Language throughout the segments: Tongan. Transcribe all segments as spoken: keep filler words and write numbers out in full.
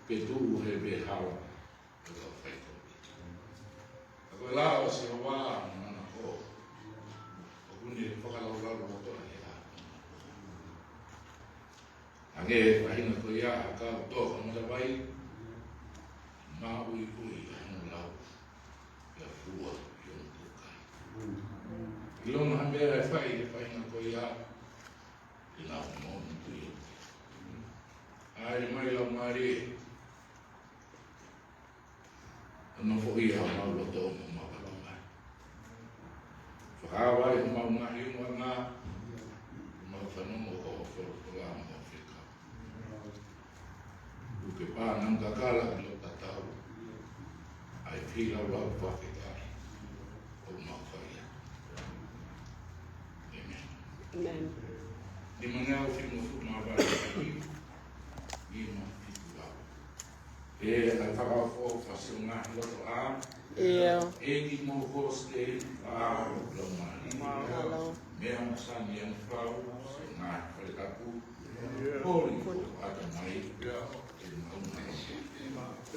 Ke tuʻu he veʻe hala ʻo e kau faitoʻo. Ka ko e lao ʻa Sihova ʻoku manako, ʻoku ne fakalaulauloto ʻa e ʻaho. Hangē ko e faʻahinga ko ia ʻa e kau tō ʻa e matavai, maʻuiʻui ʻa hono lau, pea fua ʻi hono tōkai. ʻIlonga ha meʻa ʻe fai ʻe he faʻahinga ko ia, ʻe nau moʻoni pē. ʻAi mai Laumālie, ʻo nofoʻia homau loto mo homau ʻatamai. Fakaava ai homau ngaahi ʻulungaanga, homau fanongo ki hoʻo folofola mo hoʻo fekau. ʻOku ke pā nau kakala ki loto tatau, ʻa e feilaulau fakafetaʻi ʻoku mau fai. ʻĒmeni. ʻĒmeni. Nima ngeau fitungofulu mā valu, nima fitu valu. ʻE, ʻa e fakaʻofoʻofa siʻo ngaahi loto ʻa. ʻIo. ʻEiki mo Kosite ʻa Laumālie. Mālō. Meʻa masani ʻa e fau, siʻo ngaahi fale tapu. Holi ko ʻatamai. ʻE maʻu mai.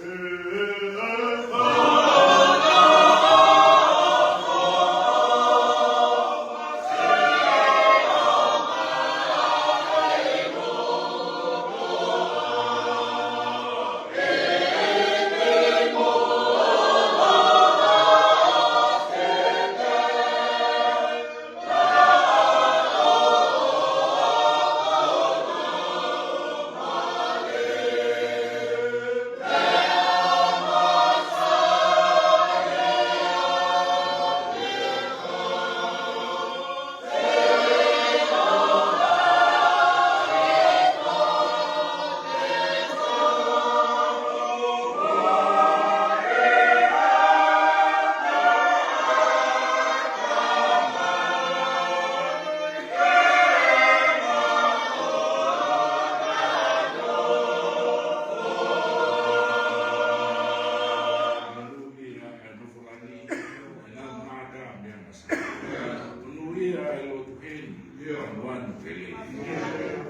Ia, ʻoku nui ia ʻa e lotu heni, ia, ʻa e anu pele.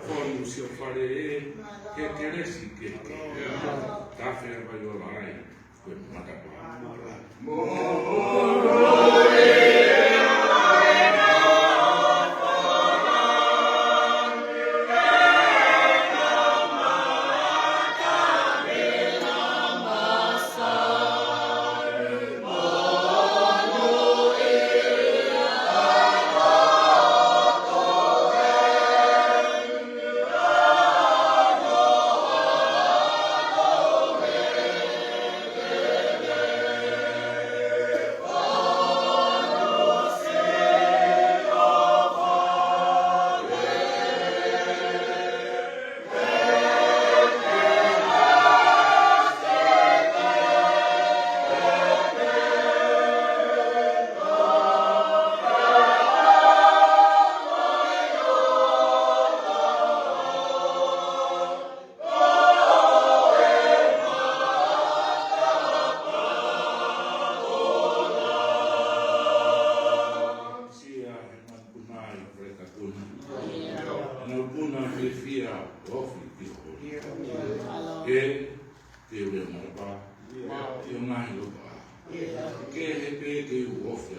Fonu siʻo fale ē, ke kelesi ke ke. Ia. Tafe ʻa e vai ola ai, ko e matapā. Mo Sia he manupuna ʻi he fale tapu na. Manupuna fiefia ofi ki ho holi. Ke, ke u lea matapā. Ke u ngaahi lopa. Ke he pē ke u ofi.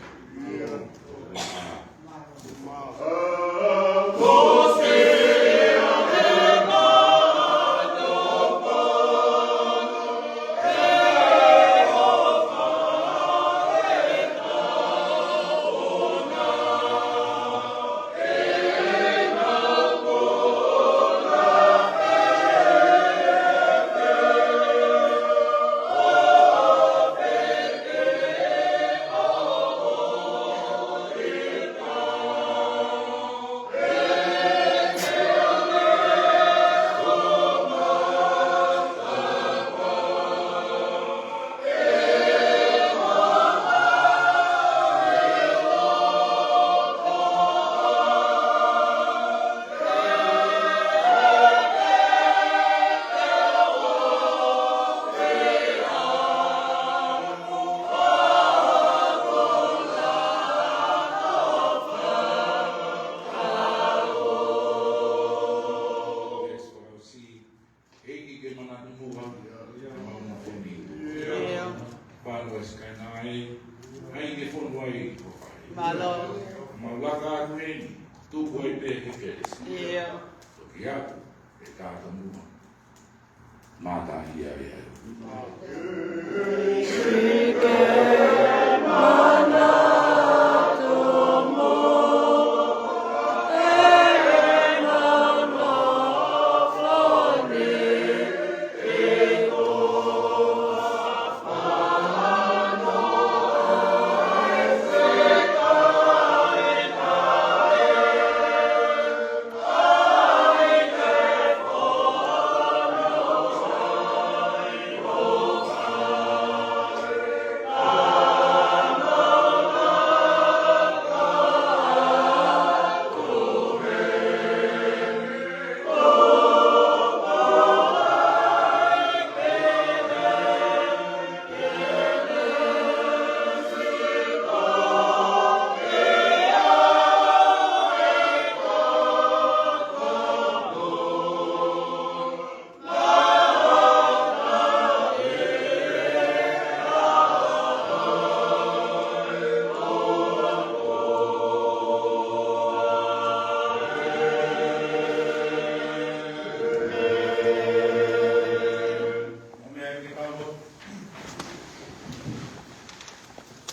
ʻEiki ke manatu muʻa, ʻa e mau mafoni. ʻIo. Fānau ʻa e sikaina ē, ʻai ke fonu ai ko fai. Mālō. Mau laka atu eni, tuku ai pē ke kelesi. ʻIo. Toki atu, ʻe tātou muʻa. Mātā ia ʻe ai.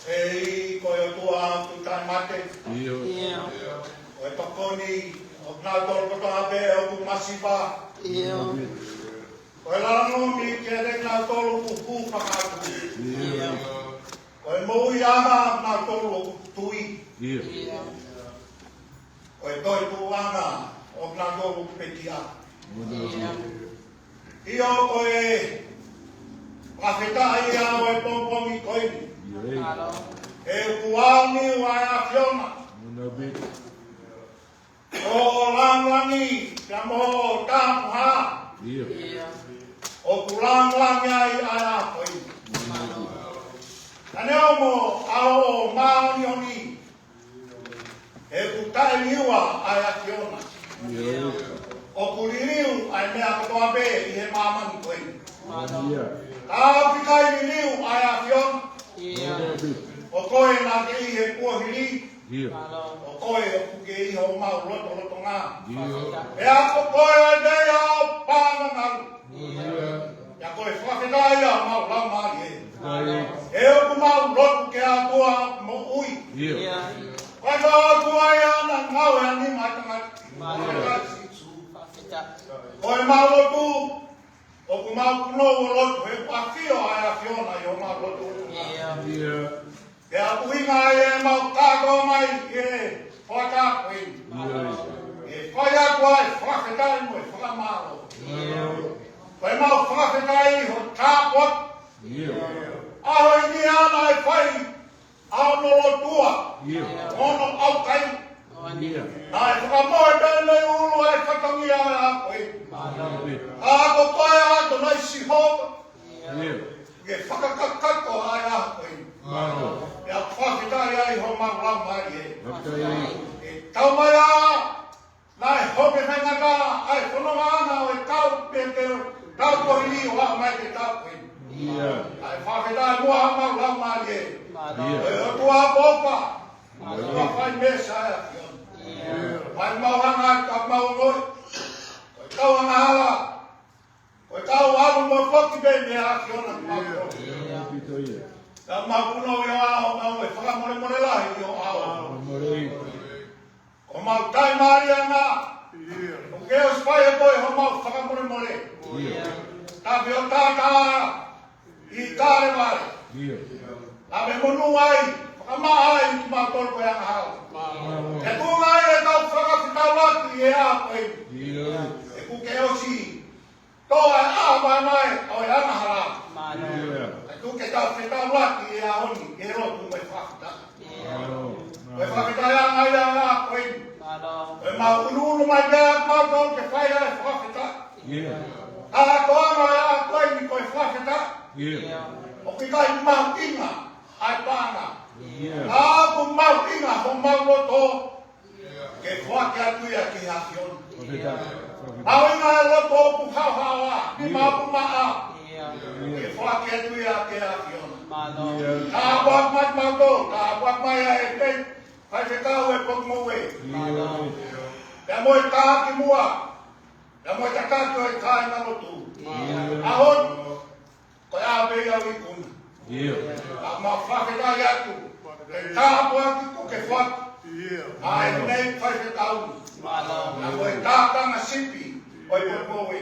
ʻEiki, ko e ʻOtua ʻoku taʻemate. ʻIo. ʻIo. Ko e tokoni ʻo kinautolu kotoa pē ʻoku masiva. ʻIo. Ko e lāngilangi kiate kinautolu ʻoku hūfanga atu. ʻIo. Ko e moʻuiʻanga ʻo kinautolu ʻoku tui. ʻIo. ʻIo. Ko e toetuʻuʻanga ʻo kinautolu ʻoku pekia. ʻIo. ʻIo, ko e fakafetaʻi ia ʻo e pongipongi ko eni. ʻIo. Mālō. He ʻoku aoniu ʻa e ʻAfiona. ʻO lāngilangi, pea mo tāpuhā. ʻIo. ʻIo. ʻOku lāngilangi ai ʻa e ʻaho ko eni. Ka neongo ʻa hoʻo māʻoniʻoni, he ʻoku taʻeliua ʻa e ʻAfiona. ʻIo. ʻOku liliu ʻa e meʻa kotoa pē ʻi he māmani ko eni. ʻIo. Ka ʻoku ʻikai liliu ʻa e ʻAfiona. ʻIo. ʻO koe naʻa ke ʻi he kuohili. ʻIo. ʻO koe ʻoku ke ʻi homau lotolotonga. ʻIo. Pea ko koe ʻa e meʻa ʻoku pānga ngalu. ʻIo. Pea ko e fakafetaʻi ʻa homau laumālie. ʻIo. He ʻoku mau lotu ki he ʻOtua moʻui. ʻIo. ʻIo. Ko e ʻOtua ia naʻa ne ngāue ʻi he nima ʻo e tangata. ʻIo. Ko e mau lotu, ʻoku mau punou ʻo lotu, he ʻoku ʻafio ʻa e ʻAfiona ʻi homau lotu. ʻIo. ʻIo. Pea ʻuhinga ai ʻemau kātoa mai ki he hoʻatā ko eni. ʻIo. ʻE fai atu ʻa e fakafetaʻi mo e fakamālō. ʻIo. Ko ʻemau fakafetaʻi ho tāpuaki. ʻIo. ʻAho ni naʻe fai ʻa hono lotua. ʻIo. Hono ʻaukai. ʻIo. Naʻe fakamohe pē mei ʻulu ʻa e fatongia ʻo e ʻaho ko eni. ʻIo. ʻA ko koe ʻa Atonai Sihova. ʻIo. Ke fakakakato ʻa e ʻaho ko eni. Mālō. Pea fakafetaʻi ai homau laumālie. Fakafetaʻi. ʻE tau mai ā, naʻe hope faingataʻa ʻa e fononga ʻana ʻo e kau pē te u tau ko hili ʻo aʻu mai ki he taʻu ko eni. ʻIo. ʻA e fakafetaʻi muʻa homau laumālie. Mālō. ʻIo. ʻE ʻOtua ʻofa. Mālō. ʻOtua fai meʻa ʻa e ʻAfiona. ʻIo. Mai mau hanga atu ka mau ngoi. Ko e kau angahala. Ko e kau ʻalu mo foki pē mei he ʻAfiona ki māmani. ʻIo. Ka mau punou ʻi ho ʻao, mau ʻe fakamolemole lahi ʻi ho ʻao. Molemole. Ko mau taʻimālie ange. ʻIo. ʻOku ke ʻosi fai ʻe koe homau fakamolemole. ʻIo. Tapu ʻo tātā ʻi Kalevale. ʻIo. Naʻa ke monū ai, fakamaʻa ai kimautolu ko e angahala. Mālō. Ke tuʻunga ai ʻetau fakafetaulaki ʻi he ʻaho ko eni. ʻIo. ʻOku ke ʻosi toʻo ʻa e ʻaho mai ʻo e angahala. Mālō. ʻIo. Ka tuku ke tau fetaulaki he ʻaho ni, ke lotu mo e fakafetaʻi. ʻIo. Mālō. Ko e fakafetaʻi ange ia ʻa e ʻaho ko eni. Mālō. Ko ʻemau ʻunuʻunu mai pē ʻa kimautolu ke fai ʻa e fakafetaʻi. ʻIo. Ka ko e ʻaho ko eni ko e fakafetaʻi. ʻIo. ʻIo. ʻOku ʻikai mahuʻinga ʻa e paʻanga. ʻIo. Ka ʻoku mahuʻinga homau loto ke foaki atu ia ki he ʻAfiona. Fakafetaʻi. Mahuʻinga e loto ʻoku haohaoa. ʻIo. Apu maʻa. Ke foaki atu ia ki he ʻAfiona. Tāpuaki mai mautolu, tāpuaki mai ʻa e faifekau ʻo e potu mo e. Pea mo e taki muʻa. Pea mo e taki ʻo e kāingalotu. ʻAho ni, ko e ʻaho pē ia ʻo e ikuna. ʻA mau fakafetaʻi atu. Ke tāpuaki kuo ke foaki. ʻA e nei faifekau ni. Pea mo e tākanga sipi ʻo e potu mo e.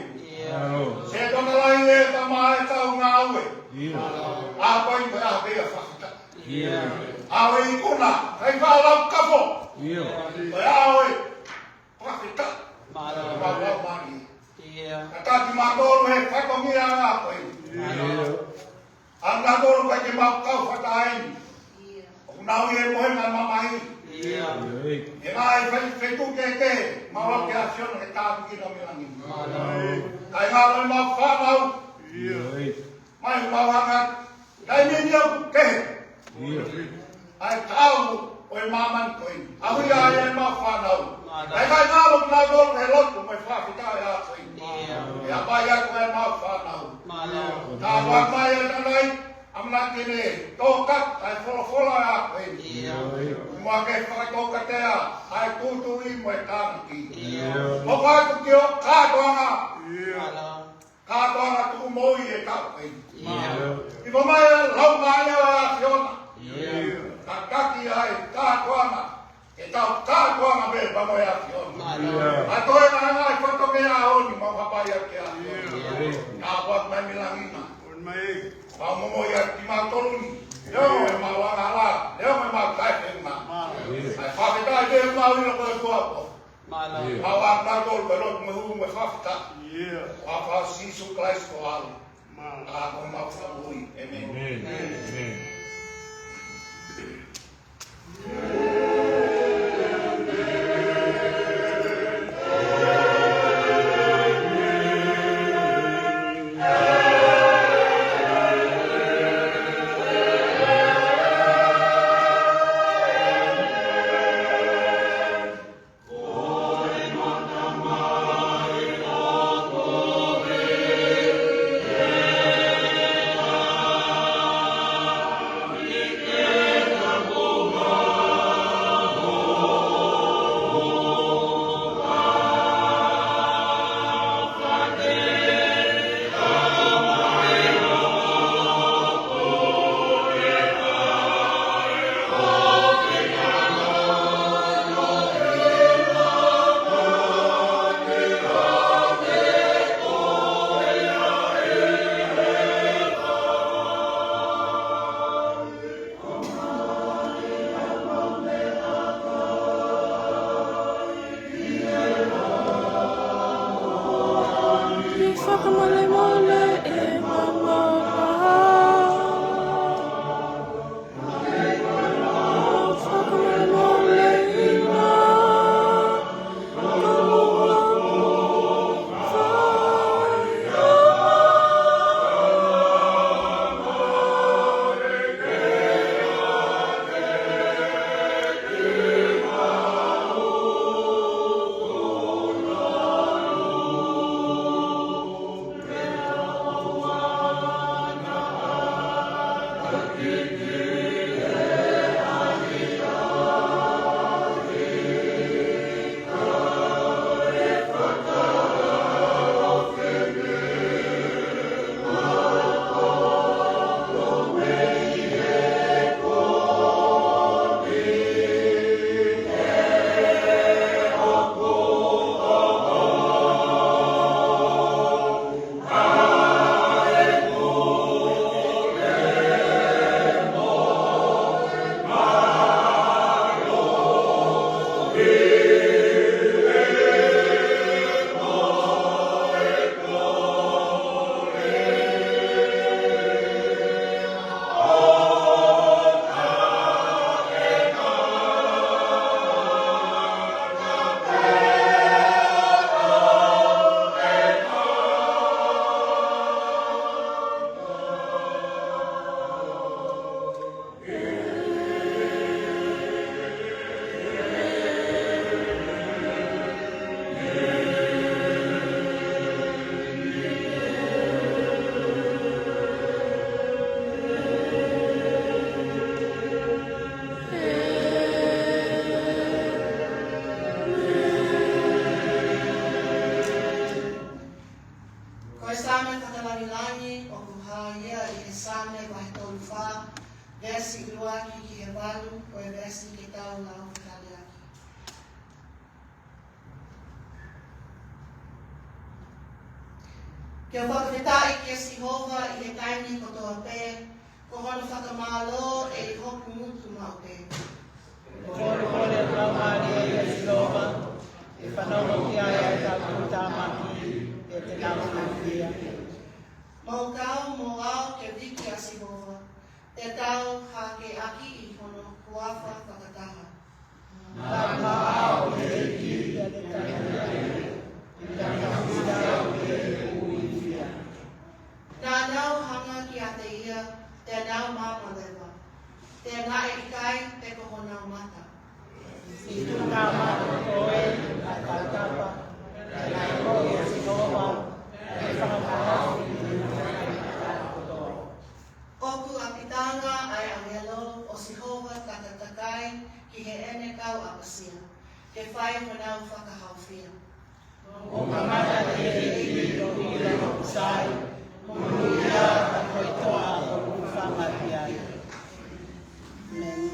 Sētuata Lahi ē, tama e kau ngāue. ʻA ko e ko e ʻaho pē ia fakafetaʻi. ʻAho ʻo e ikuna, ʻikai faʻa lau kafo. Ko e ʻaho ʻo e fakafetaʻi. Mau lau mai. Kātaki mautolu he fatongia ʻa ko e. ʻA mautolu ʻikai ke mau kau fakataha ni. ʻOku nau ʻi he mohenga mamahi. ʻI he ngaahi fai feituʻu kehekehe, mau ʻalu ki he ʻAfiona ke tāpuekina mei langi. Kae ngalo ʻemau fānau. Mai mau hanga, taimi ni ʻoku kehe ʻa e taʻau ʻo e māmani ko eni. ʻAho ia ʻa ʻemau fānau. Kae ngalo kinautolu he lotu mo e fakafetaʻi ʻa ko eni. ʻE hapai atu ʻemau fānau. Tāpuaki mai ʻa e tanai, ʻamanaki ke ne tokanga ʻa e folofola ʻa ko eni. Mo ke fakatokatea ʻa e tūtuuʻi mo e tānaki. Hoko atu ki ho kātoanga. Kātoanga tuku moʻui e kau eni. ʻIo. ʻIo mai e lau mai ʻa e ʻAfiona. Kātaki ʻa e kātoanga. Ke tau kātoanga pē pea mo e ʻAfiona. ʻA toe na anga e fatongia ʻo ni mau hapai atu ki he ʻAfiona. Tāpuaki mai mei langi na. Mau momoʻi atu kimautolu ni. Leʻo ʻemau angahala. Leʻo ʻemau taʻefeʻunga. ʻA e fakafetaʻi pē mau ʻilo ko e tuapo. Mau ʻa mautolu pē lotu mo e hū mo e fakafetaʻi. ʻI he huafa ʻo Sīsū Kalaisi ko ho ʻAlo. ʻA ko homau Fakamoʻui. ʻĒmeni. Ko e Saame fakalangilangi ʻoku hā ia ʻi he Saame vahe tolu fā, veesi ʻuluaki ki he valu, ko e veesi ke tau lau fekaliaki. Ke u fakafetaʻi kia Sihova ʻi he taimi kotoa pē, ko hono fakamālō ʻe ʻi hoku ngutu maʻu pē. Ko e kole ʻa e laumālie ʻo Sihova, ʻe fanongo ki ai ʻa e kau tuʻutāmaki, pea te nau fiefia. Mou kau mo au ke viki ʻa Sihova, te tau hākeakiʻi hono huafa fakataha. Naʻa mau ʻalu ki he ʻEiki, pea te tau ʻi ai, pea te tau ʻi ai ʻi he ʻuʻufi. Naʻa nau hanga kiate ia, te nau maama leva. Te naʻe ʻikai pē ko honau mata. Siʻi tuʻutāmaki kotoa ʻi he tautapa, pea naʻe moʻui ʻa Sihova, pea naʻe fakahaofi ʻi he ngaahi taʻu kotoa. ʻOku ʻapitanga ʻa e ʻāngelo ʻo Sihova takatakai ki heʻene kau ʻapasia, ke fai honau fakahaofia. ʻO kamata ʻi he ʻEiki ʻo ʻilo ʻoku sai, monūʻia ʻa e toʻa ʻoku fanga ʻi ai. ʻĒmeni.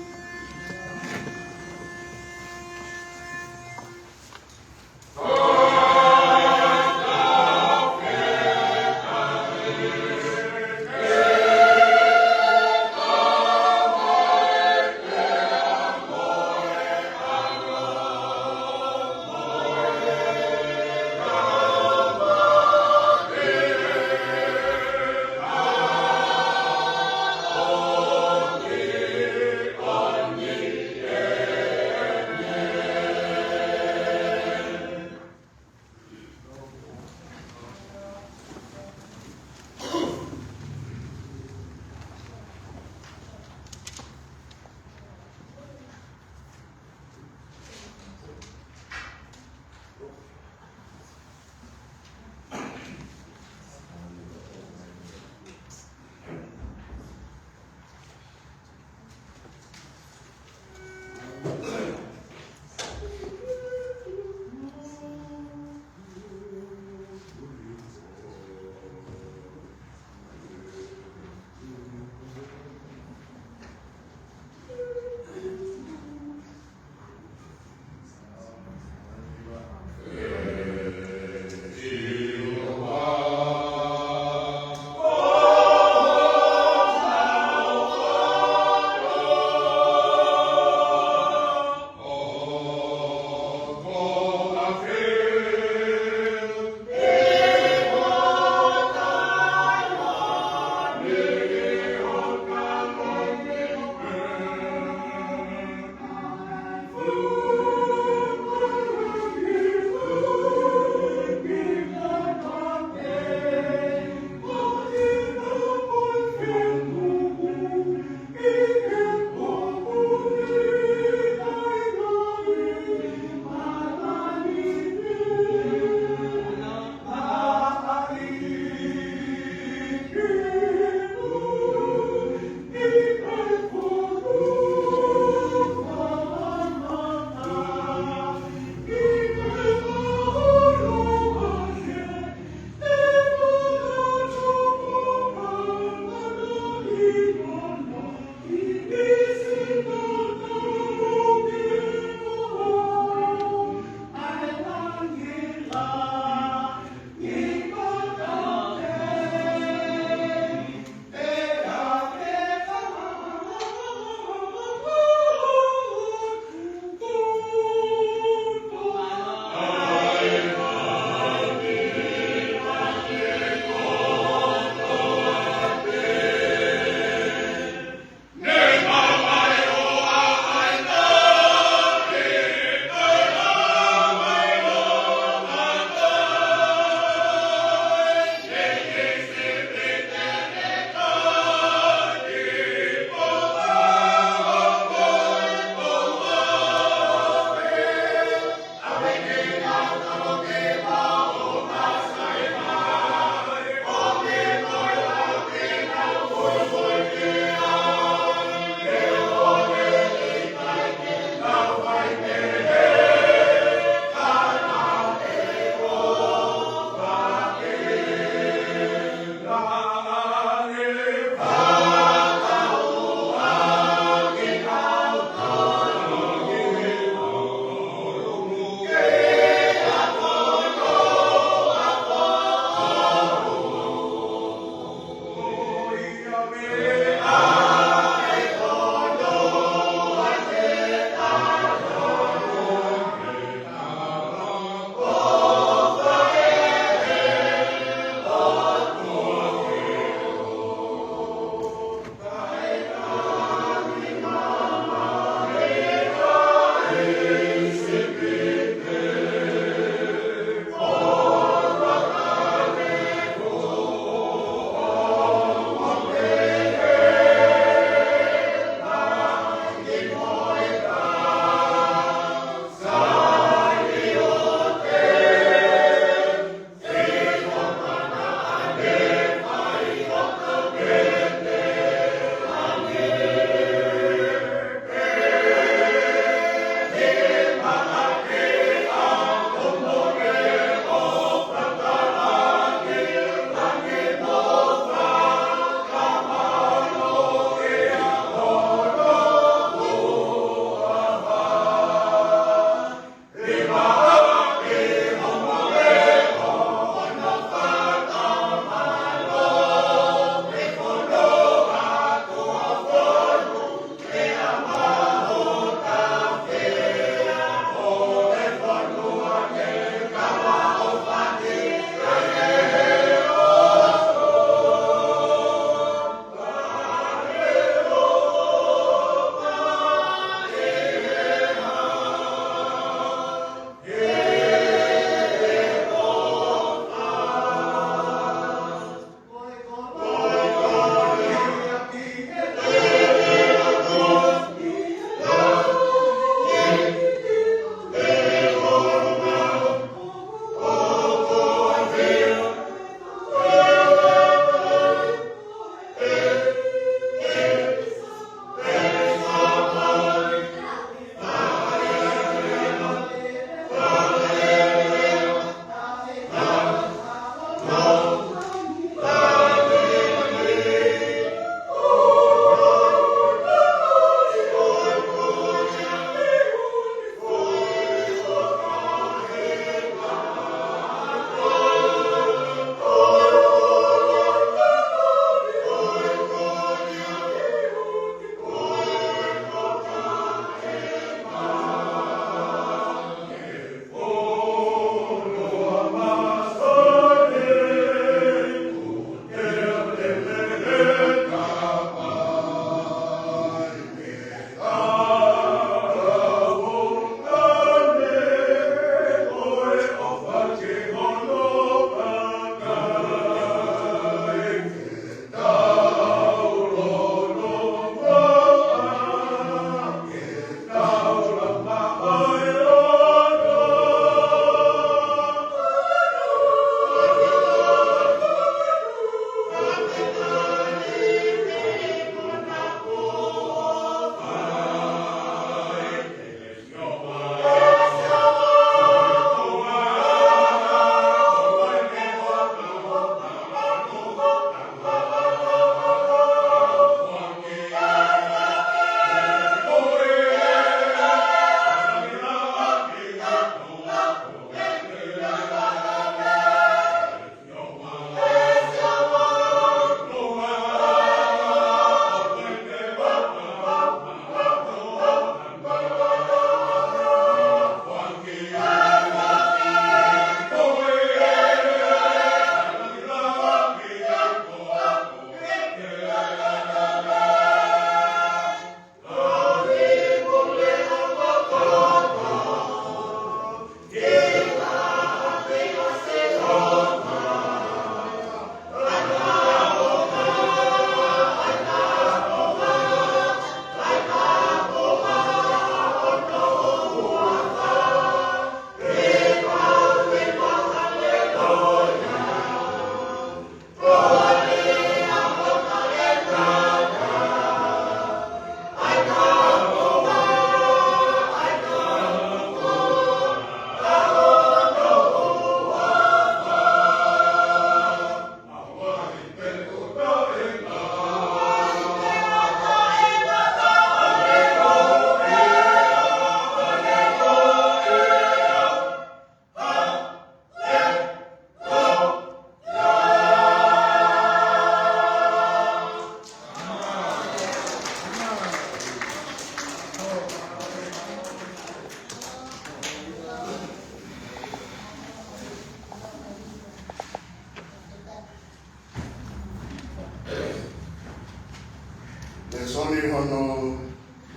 Hono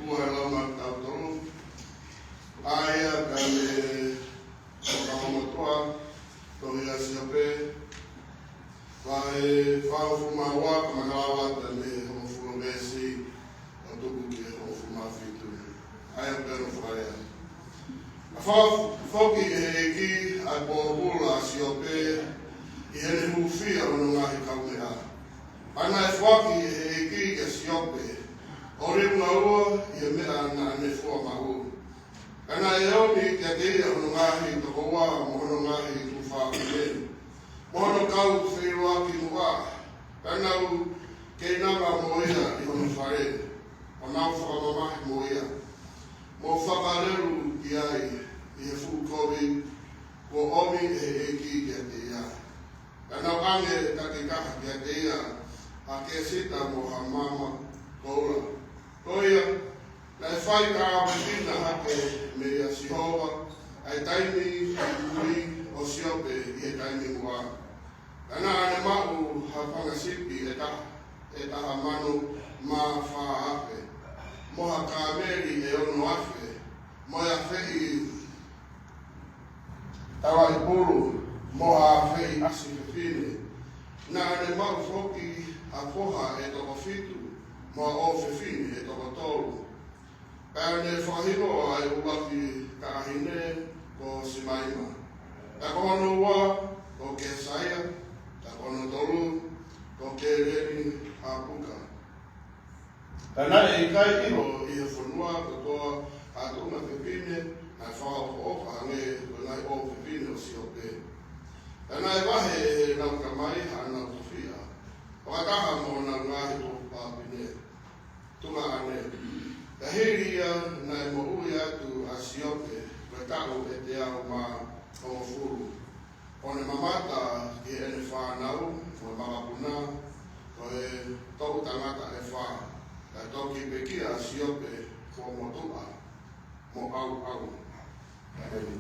ua he lau maʻatautolu, ʻa ia ko e Fuakava Motuʻa, tohi ʻa Siope, vahe fāngofulu mā ua, kamata leva atu mei he hongofulu veesi ʻo tuku ki he hongofulu mā fitu. ʻA ia pea no faya. Naʻe fakafoki ʻe he ʻEiki ʻa e pōpula ʻa Siope ʻi heʻene hūfia hono ngaahi kaumeʻa. Pea naʻe foaki ʻe he ʻEiki kia Siope ʻo liunga ua ʻi he meʻa naʻa ne fua maʻu. Pea naʻe omi kiate ia hono ngaahi tokoua mo hono ngaahi tuofāfine, mo hono kau feʻiloaki muʻa. Pea nau keinanga mo ia ʻi hono fale, ʻo nau fakamamahi mo ia, mo fakalelu ki ai ʻi he fuʻu kovi kuo omi ʻe he ʻEiki kiate ia. Pea nau ʻange takitaha kiate ia ha kēsita mo ha maama koula. Ko ia, naʻe fai tāpuekina hake meia Sihova ʻa e taimi ʻi he ui ʻo Siope ʻi he taimi muʻa. Pea naʻa ne maʻu ha fanga sipi ʻe taha, ʻe taha mano mā fā afe, mo ha kāmeli ʻe ono afe, mo e afeʻi talaʻipulu, mo ha afeʻi ʻasi fefine. Naʻa ne maʻu foki ha foha ʻe toko fitu, mo ha ʻofefine ʻe toko tolu. Pea ne fakahingoa ʻa e ʻuluaki taʻahine ko Simaima, pea ko hono ua ko Kesaia, pea ko hono tolu ko Keleni Hapuka. Pea naʻe ʻikai ʻilo ʻi he fonua kotoa ʻa e tuʻunga fefine naʻe fakaʻofoʻofa ange ko e ngaahi ʻofefine ʻo Siope. Pea naʻe vahe ʻe heʻenau tamai haʻanau tofiʻa, fakataha mo honau ngaahi tuofāfine, tuongaʻane. Pea hili ia naʻe moʻui atu ʻa Siope ko e taʻu ʻe teau mā hongofulu, ʻo ne mamata ki heʻene fānau mo e makapuna, ko e toʻu tangata ʻe fā. Pea toki pekia ʻa Siope kuo motuʻa mo ʻauʻau. ʻĒmeni.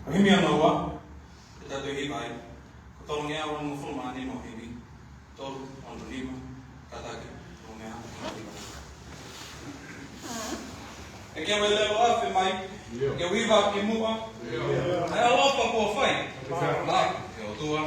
Ko e himi hono ua, ʻe tau hiva ai, ko e tolungeau onongofulu mā nima ʻo e himi. Tolu, ono, nima, kātaki, tolungeau. ʻE ke ʻave leo afe mai, ke u hiva ki muʻa. ʻE ʻalofa kuo fai. Mā, ʻe ʻOtua.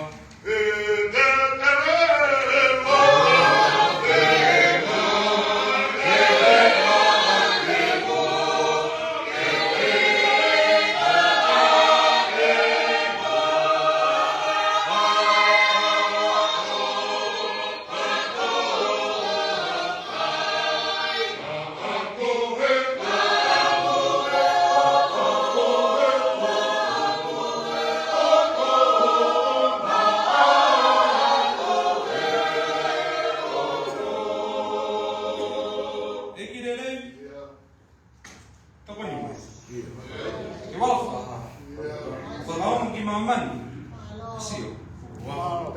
ʻEiki lelei. Tokoni mai. Ke wala fakaha. Fakaongo ki māmani. Sio. Wow.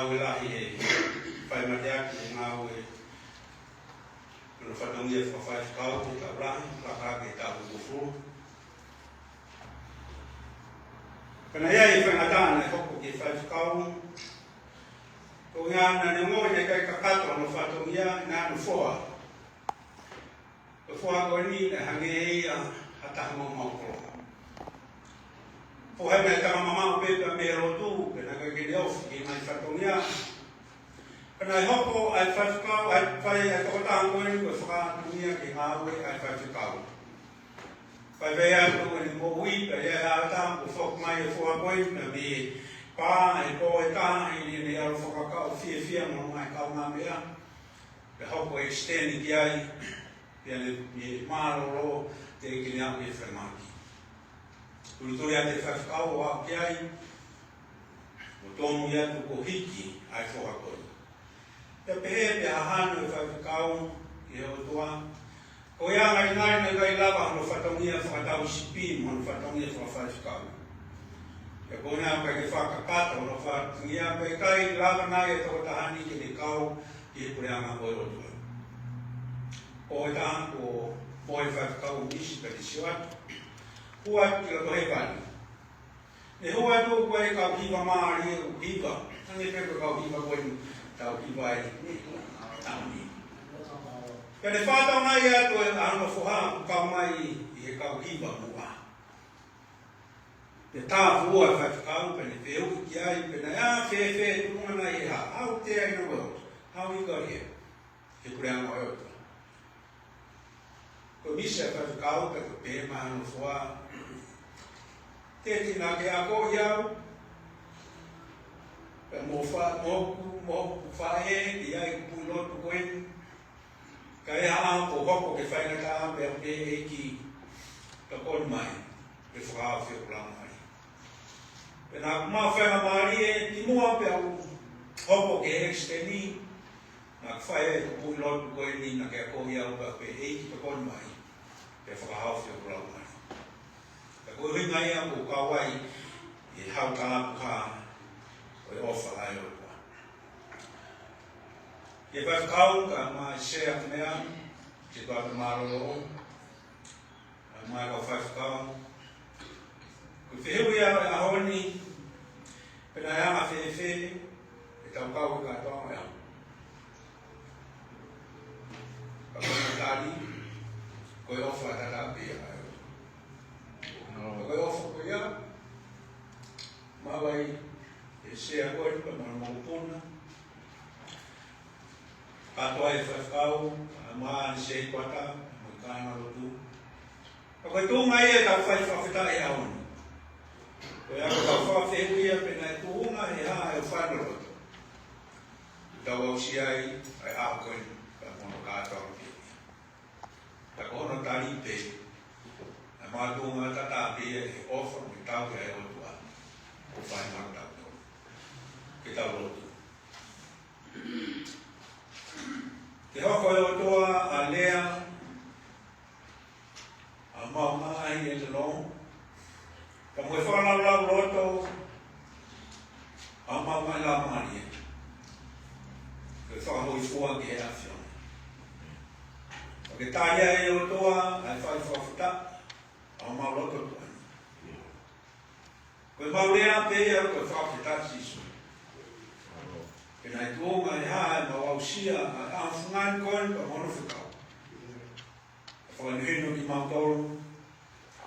Ngāue lahi he fai mateaki he ngāue ʻo e fatongia fakafaifekau, ʻi he taʻu lahi, laka hake ʻi he taʻu hongofulu. Pea naʻe ʻi ai e faingataʻa naʻe hoko ki he faifekau, ko e ʻuhinga naʻa ne ongoʻi naʻe ʻikai kakato hono fatongia, naʻa ne foha. Ko e foha ko eni naʻe hangē ia ha taha maumau koloa. Foha ia naʻe tanga mamaʻo pē pea mei he lotu, pea naʻe ʻikai ke ne ofi ki he ngaahi fatongia. Pea naʻe hoko ʻa e faifekau, ʻa e fai, ʻa e tokotaha ko eni ko e fakaʻatungia ki he ngāue ʻa e faifekau. Faifai atu ʻene moʻui, pea ʻi ai e ʻaho ʻe taha kuo foki mai e foha ko eni, pea mei he pā, he pō ʻe taha, ʻi heʻene ʻalu fakakaukau fiefia mo e ngaahi kaungāmeʻa. Pea hoko e extend ki ai, pea ne, ne mālōlō teʻeki ke ne aʻu ki he falemahaki. Tulituli atu e faifekau ʻo aʻu ki ai, ʻo tonu ia atu kuo hiki ʻa e foha ko eni. Pea pehē pea hahanu e faifekau ki he ʻOtua, ko ia ngai ngai naʻe ʻikai lava hono fatongia fakatau sipi mo hono fatongia fakafaifekau. Pea ko e ʻuhinga ʻikai ke fakakakato hono fatongia, pea ʻikai lava nai e tokotaha ni ke ne kau ʻi he puleʻanga ʻo e ʻOtua. Pō ʻe taha kuo pō e faifekau ʻo misi pea ne sio atu. Hū atu ki loto hēvani. Ne hū atu ko e kau hiva mālie ʻoku hiva. Hangē pē ko e kau hiva ko eni ʻoku tau hiva ai he taʻu ni. Pea ne fakatokangaʻi atu ʻa hono foha ʻoku kau mai ʻi he kau hiva muʻa. Pea tāfuʻua e faifekau, pea ne fehuʻi ki ai, pe naʻe ʻā fēfē, tuʻunga nai he hā, how dare you know, how you got here? He puleʻanga ʻo e ʻOtua. Ko e misi ʻa e faifekau, pea ko e pehē mai hono foha, Teti, naʻa ke akoʻi au, pea mo fa-, mo hoku, mo hoku faʻē, ʻi ai kuo puʻi lotu ko eni, ka ʻi ha ʻaho kuo hoko ke faingataʻa pea pehē ʻEiki tokoni mai, ke fakahaofi hoku laumālie. Pea naʻa ku maʻu faingamālie, kimuʻa pea u hoko ki he extend, naʻa ku fai ai e puʻi lotu ko eni, naʻa ke akoʻi au pea pehē ʻEiki tokoni mai, ke fakahaofi hoku laumālie. Pea ko e ʻuhinga ia ʻoku kau ai ʻi he hau talapuha ʻo e ʻofa ʻa e ʻOtua. Ki he faifekau, kae ʻumaʻā e sea ʻo e meʻa, ke tau ʻoatu e mālōlō, kae ʻumaʻā e kau faifekau. Ko e fehuʻi ia ʻo e ʻaho ni, pe naʻe anga fēfē ʻetau kau he kātoanga ʻo e ʻaho. Ka ko e tali, ko e ʻofa tatau pē ia ʻa e ʻOtua. Ko e ʻofa ko ia, maʻu ai e sea ko eni pea mo hono mokopuna. Kātoa e faifekau, kae ʻumaʻā ʻene sea ʻi he kuata, mo e kāingalotu. Ka ko e tuʻunga ia ʻetau fai fakafetaʻi he ʻaho ni. Ko ia ko ʻetau fakafehuʻi ia pe naʻe tuʻunga he hā ʻa e fai lotu. Tau aʻusia ai ʻa e ʻaho ko eni, pea mo hono kātoa pē. Ka ko hono tali pē, ʻa e makatuʻunga tatau pē ia he ʻofa mo e tauhi ʻa e ʻOtua, ʻoku fai maʻatautolu. Ke tau lotu. Ke hoko ʻe ʻOtua ʻa e lea, ʻa e maʻungaʻi ʻe te nō, ka mo e fakalaulauloto, ʻa e maʻungaʻi Laumālie, ke fakahōifua ki he ʻAfiona. Ka ke tali ʻe ʻOtua, ʻa e fai fakafetaʻi, ʻa homau loto tuʻa ni. Ko e mau lea pē ia ko e fakafetaʻi Sīsū. Ke naʻe tuʻunga he hā ʻemau aʻusia ʻa e ʻaho fungani ko eni pea mo hono fekau. Ke fakahinohino kimautolu,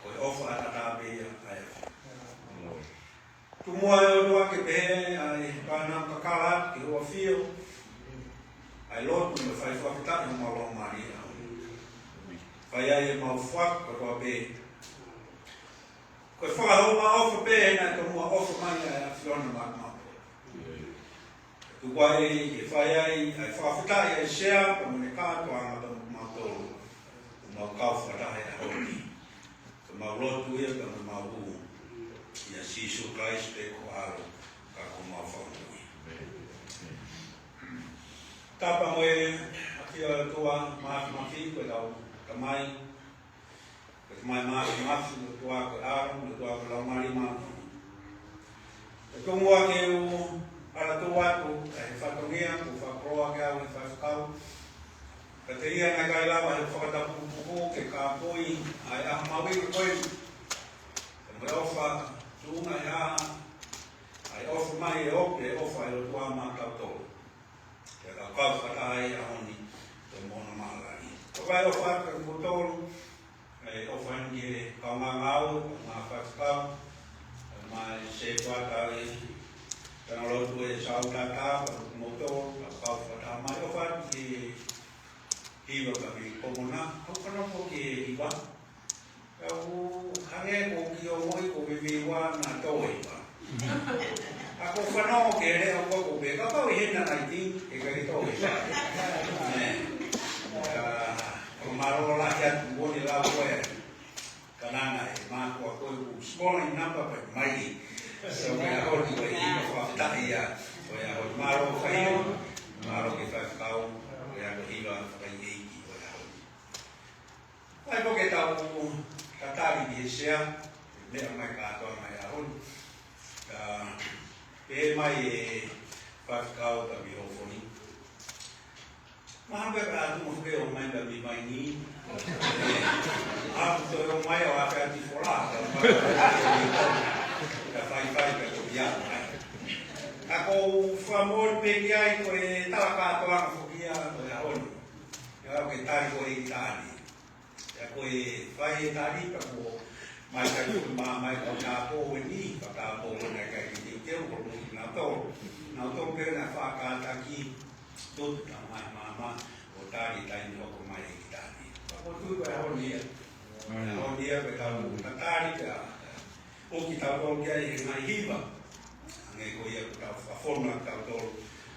ko e ʻofa tatau pē ia ʻa e ʻAfiona. Tuku muʻa ʻe ʻOtua ke pehē ʻa e pānau kakala ki he ʻAfio, ʻa e lotu mo e fai fakafetaʻi ʻa homau laumālie. Fai ai ʻemau fakaʻofa kotoa pē. Ko e fakahoungaʻofa pē naʻe tomuʻa ʻofa mai ai ʻa e ʻAfiona maʻa kimautolu. Tuku ai ke fai ai ʻa e fakafetaʻi ʻa e sea, pea mo ʻene kātoanga pea mo kimautolu. Ko ʻemau kau fakataha he ʻaho ni. Ko ʻemau lotu ia pea mo ʻemau hū. ʻIa Sīsū Kalaisi pē ko ho ʻAlo, ka ko homau Fakamoʻui. Tapa mo e ʻafio ʻa e ʻOtua Māfimafi, ko e lau Tamai. Ko e Tamai Māfimafi, ʻOtua ko e ʻAlo, ʻOtua ko e Laumālie Māʻoniʻoni. Ko e tuʻunga ke u Fakatū atu ʻa e fatongia kuo fakakoloa kiate au ʻe he faifekau. Ka ko ia naʻe ʻikai lava ʻe he fakatapu puputuʻu ke kāpui ʻa e ʻaho mahuʻinga ko eni, ʻa e ʻofa tuʻunga ʻi he ʻofa mai ʻe ʻofa, ʻofa ʻa e ʻOtua maʻa kitautolu. Ke tau kau fakataha ʻi he ʻaho ni, ko e moʻoni mālō lahi. Ko e ʻofa atu kiate kimoutolu, ʻa e ʻofa eni ki he kaungā ngāue, kaungā faifekau, ʻa e ngaahi sētuata ʻi he Tangalotu ʻe Sautata, kae ʻumaʻā kimoutolu, kau fakataha mai, ʻofa atu ki he hiva ka mi komona, ʻoku fanongo ki he hiva. Ka ʻoku hangē ko e kiʻi ongoʻi ko e meimei ua na tō hiva. ʻA ko e fanongo ki he leʻo ko ē ko e pehē, kapau ʻe hena nai ting, ʻe ʻikai ke tō hiva. Nē. Ka, ʻoku mālō lahi atu moʻoni lau ko ē. Ka naʻe ʻi ai e mātuʻa ko ē ʻoku small in number but mighty. So, ko e ʻaho ni ko e hiva fakafetaʻi ia, ko e ʻaho ni mālō fai, mālō ki he faifekau, ko e ʻaho hiva fakaʻeiʻeiki ko e ʻaho ni. ʻAi, pea ke tau tatali ki he sea, meʻa mai kātoa mai ʻaho ni. Ka, pehē mai e faifekau ka mi hofoni. Mahalo pē ka ʻatu mo fake ʻo mai ka mi mai ni. ʻAtu toe ʻo mai ʻo ʻave ʻa e fola. Ka faifai ka ko ia mai. Ka ko u fakamole pē ki ai ko e tala kātoanga foki ia ko e ʻaho ni. Ia ke tali ko e ʻEiki Taʻane. Ia ko e fai e tali ka ko mai ka ko ma mai ka tāpō eni, ka tāpō eni ka ki te ke ko mo na to. Na to ke na fa ka ta ki to ta mai mama o tali tai ni ko mai ki tali. Ka ko tu ka ʻaho ni ia. ʻAho ni ia ka tau ka tali ka o ki tau ko ki ai e ngaahi hiva. Hangē ko ia ko tau fafona tau tolu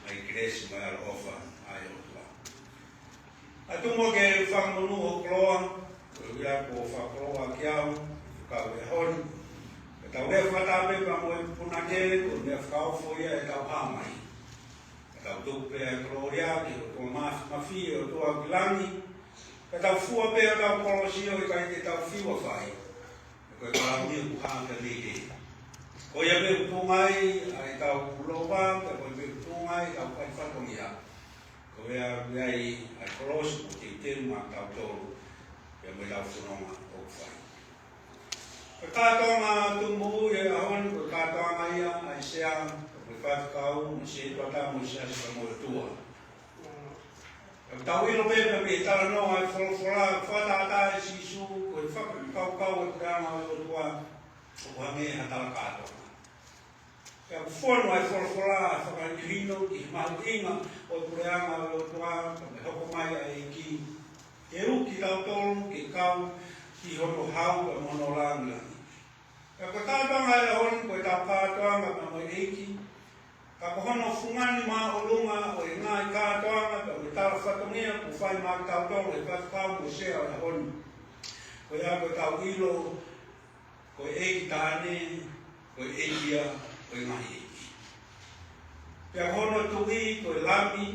mai Kirisi mai ʻaloʻofa ʻa e ʻOtua. ʻA e tuʻunga ke fakamonū hoʻo koloa, ko ia kuo fakakoloa kiate au, ka ʻoku ʻi he ʻaho ni. Ke tau lea fakataha pē pea mo e punake, ko e meʻa fakaofo ia ʻetau hā mai. Ke tau tuku pē ʻa e kolōlia ki he ʻOtua Māfimafi, ʻa e ʻOtua ʻoku ʻi langi. Ke tau fua pē ʻetau kolosi ʻo ʻikai ke tau fiu ʻa fai. Ko e kalauni ʻoku hā pē mei hē. Ko ia pē ʻoku tuʻunga ai ʻa ʻetau lova, pea ko ia pē ʻoku tuʻunga ai ʻetau fai fatongia. Ko ia ʻoku ʻi ai ʻa e kolosi ʻoku teuteu maʻa kitautolu, pea mo ʻetau fononga ʻoku fai. Ko e kātoanga tuʻumoʻui ʻo e ʻaho ni, ko e kātoanga ia ʻa e sea, ko e faifekau, mo e sētuata, mo e siasi, pea mo e ʻOtua. ʻOku tau ʻilo pē mei he talanoa ʻa e folofola, fakatātā ʻe Sīsū, ko e fakakaukau ʻo e puleʻanga ʻo e ʻOtua, ʻoku hangē ha tala kātoanga. Pea ʻoku fonu ʻa e folofola, fakahinohino ki he mahuʻinga ʻo e puleʻanga ʻo e ʻOtua, ka mei he hoko mai ʻa e ʻEiki. Ke uki kitautolu, ke kau ki hono hau, pea mo hono lāngilangi. Pea ko e kātoanga ʻo e ʻaho ni, ko ʻetau kātoanga pea mo e ʻEiki. Ka ko hono fungani māʻolunga ʻo e ngaahi kātoanga pea mo e tala fatongia kuo fai maʻa kitautolu ʻe he faifekau mo e sea ʻo e ʻaho ni. Ko ia ko ʻetau ʻilo, ko e ʻEiki Taʻane, ko e ʻEiki ia, ko e ngaahi ʻeiki. Pea ko hono Tuʻi, ko e Lami,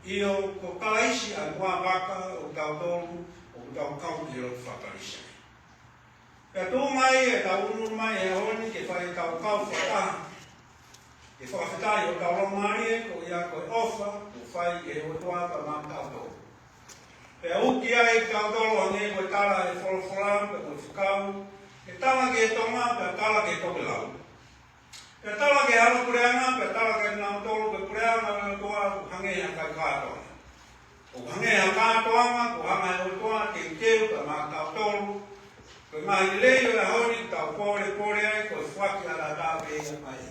ʻio ko Kalaisi ʻa e muʻa vaka ʻo kitautolu, ʻoku tau kau ki he lotu faka-Kalisitiane. Pea tuʻu mai ʻetau ʻunu mai he ʻaho ni ke fai ʻetau kau fakataha. Ke fakafetaʻi hotau laumālie, ko ia ko e ʻofa kuo fai ʻe he ʻOtua pea maʻa kitautolu. Pea uki ai kitautolu hangē ko e tala ʻe he folofola, pea ko e fekau, ke tala ki he Tonga, pea tala ki he tokelau. Pea tala ki he hala puleʻanga, pea tala kiate kinautolu, ko e puleʻanga ʻo e ʻOtua, hangē ha kai kātoa. ʻOku hangē ha kātoanga, ʻoku hanga ʻe he ʻOtua ʻo teuteu pea maʻa kitautolu. Ko e ngaahi lelei ʻo e ʻaho ni, tau pōlepole ai, ko e foaki ʻataʻatā pē ia mai.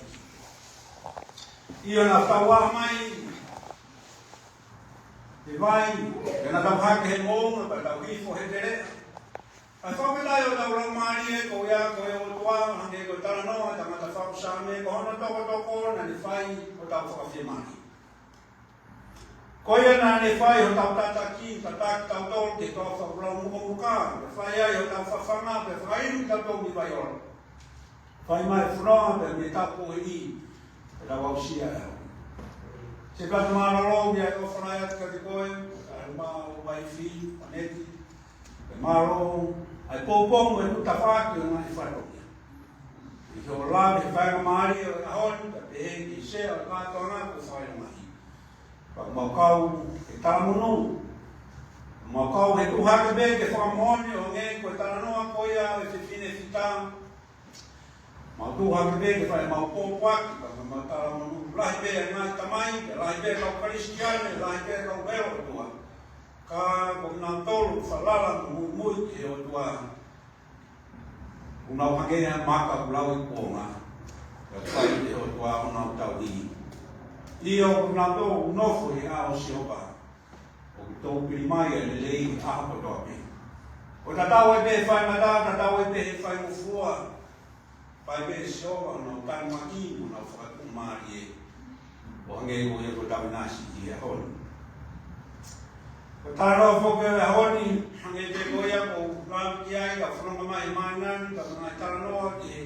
ʻIo naʻa tau ʻā mai he vai, pea naʻa tau hake he moʻunga, pea tau hifo he teleʻa. ʻA e fakafetaʻi hotau laumālie, ko ia ko e ʻOtua, hangē ko e talanoa ʻa e tangata faʻu Saame, ko hono tokotoko naʻa ne fai hotau fakafiemālie. Ko ia naʻa ne fai hotau tataki, tataki tautolu ki he toafa ʻoku lau mukomuka, pea fai ai hotau fafanga, pea fakainu kitautolu mei he vai ola. Fai mai e fononga pea mei he tapu ʻo e ʻEiki, pea tau aʻusia e ʻaho. Sētuata mālōlō, ʻoku ou ʻofa lahi atu kiate koe, kae ʻumaʻā ho uaifi, ʻAneti, pea mālō ʻa e poupou mo e tuʻu tafaʻaki ʻo e ngaahi fatongia. ʻI hoʻo lave he faingamālie ʻo e ʻaho ni, pea pehē ki he sea ʻo e kātoanga kuo fai mai. Pea mau kau he talamonū. Mau kau he tuʻu hake pē ke fakamoʻoni ʻo hangē ko e talanoa ko ia ʻo e fefine Fita. Mau tuʻu hake pē ke fai ʻemau pōpoaki, pea mau talamonū. Lahi pē ʻa e ngaahi tamai, pea lahi pē kau Kalisitiane, lahi pē kau velo ʻOtua. Ka ko kinautolu falala mo muimui ki he ʻOtua. ʻOku nau hangē ha maka ʻoku lau ʻi kuonga. Pea fai ʻe he ʻOtua ʻo nau tauhi. ʻIo, ʻoku nau tō nofo he ʻao ʻo Sihova. ʻOku tō pili mai ʻa e lelei he ʻaho kotoa pē. ʻO tatau ai pē faingataʻa, tatau ai pē faingofua. Fai pē ʻe Sihova ʻo nau tanumaki mo nau fakatuʻumālie. ʻO hangē ko ia ko Tavinasi ʻi he ʻaho ni. Ko e talanoa foki ʻo e ʻaho ni, hangē pē ko ia kuo u lave ki ai, ka fononga mai mānani, ka ngaahi talanoa ki he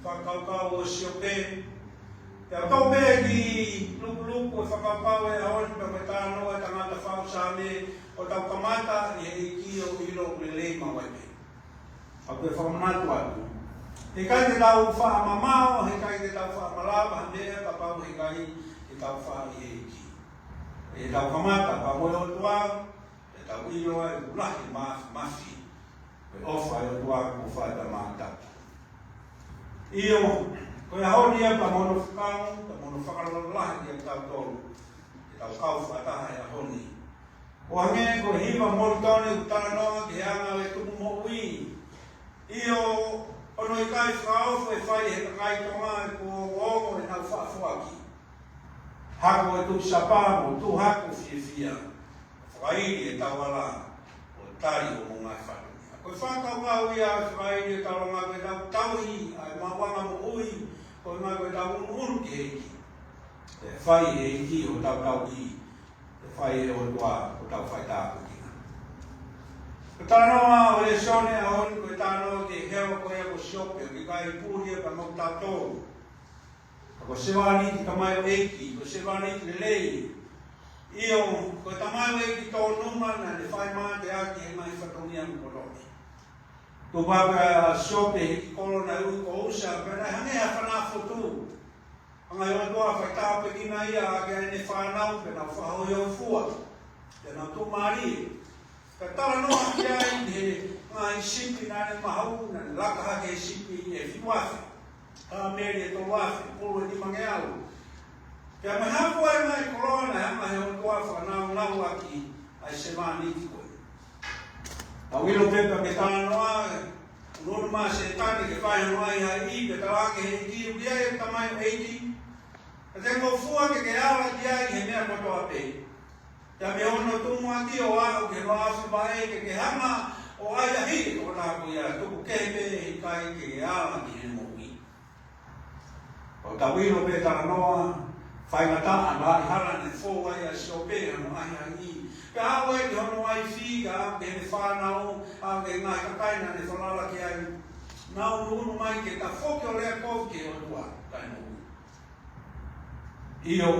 fakakaukau ʻo Siope. Pea tau pē ki lukuluku e fakakaukau ʻo e ʻaho ni, pea ko e talanoa ʻo e tangata faʻu Saame, ʻo tau kamata ʻi he ʻEiki ʻo ʻilo ʻoku lelei maʻu ai pē. ʻOku ou fakamanatu atu. Heʻikai ke tau faʻa mamao, heʻikai ke tau faʻa malava ha meʻa kapau heʻikai ke tau faʻa ʻi he ʻEiki. ʻE tau kamata pea mo e ʻOtua, ʻe tau ʻilo ai ʻoku lahi e mafimafi ʻo e ʻofa ʻa e ʻOtua kuo fai pea maʻatautolu. ʻIo, ko e ʻaho ni ia pea mo hono fekau, pea mo hono fakalotolahi kiate kitautolu. Ke tau kau fakataha he ʻaho ni. ʻO hangē ko e hiva Molitoni ʻoku talanoa ki he anga ʻo e tuku moʻui. ʻIo, ʻoku ʻikai fakaofo e fai ʻe he kakai Tonga ʻa e kuo ongoongo ʻenau faʻa foaki. Hako e tuʻi sapa mo tuʻu hake fiefia. Fakaili e tauala ʻo tali hoʻomou ngaahi fatongia. Ko e fakakaukau ia ʻo e fakaili e tauala ko e tau tauhi ʻa e maʻuʻanga moʻui, ko e ngaahi ko e tau unuunu ki he ʻEiki. ʻE fai ʻe he ʻEiki ʻo tau tauhi. ʻE fai ʻe he ʻOtua ʻo tau faitāpuekina. Ko e talanoa ʻo e lēsoni ʻo e ʻaho ni ko e talanoa ki he helo ko ia ko Siope, ʻoku ʻikai puli ia pea mo kitautolu. Ka ko e sevāniti tamaioʻeiki, ko e sevāniti lelei. ʻIo, ko e tamaioʻeiki tōnunga naʻa ne fai mateaki he ngaahi fatongia mo kotoa. Tupu pē ʻa Siope he kiʻi kolo naʻe ui ko ʻUsa, pea naʻe hangē ha fānau fotu. Hanga ʻe he ʻOtua ʻo faitāpuekina ia ʻaki ʻene fānau, pea nau faʻa hoihoifua, pea nau tuʻumālie. Ka talanoa ki ai he ngaahi sipi naʻa ne maʻu, naʻa ne laka hake he sipi ʻe fitu afe, kāmeli ʻe tolu afe, pulu ʻe nimangeau. Pea mo e hā fua e ngaahi koloa naʻe hanga ʻe he ʻOtua ʻo fānaunauʻaki ʻa e sevāniti ko ē. Tau ʻilo pē pea mei he talanoa, unuunu mai ʻa Sētane ke fai hono ʻahiʻahiʻi, pea talaange ʻe he ʻEiki, ʻoku ʻi ai e tamaioʻeiki, ʻa e tengofua ke ke ala ki ai he meʻa kotoa pē. Pea mei hono tumuʻaki ʻo aʻu ki hono afi vaʻe ke ke hanga ʻo ʻahiʻahiʻi e tokotaha ko ia, tuku kehe pē ʻe ʻikai ke ke ala ki he moʻui. ʻOku tau ʻilo pē talanoa, faingataʻa, lahi hala ne fou ai ʻa Siope hono ʻahiʻahiʻi. Pea aʻu ai ki hono uaifi, ka aʻu ki heʻene fānau, aʻu ki he ngaahi kakai naʻa ne falala ki ai. Nau unuunu mai ke tafoki ʻo lea kovi ki he ʻOtua, kae moʻui. ʻIo.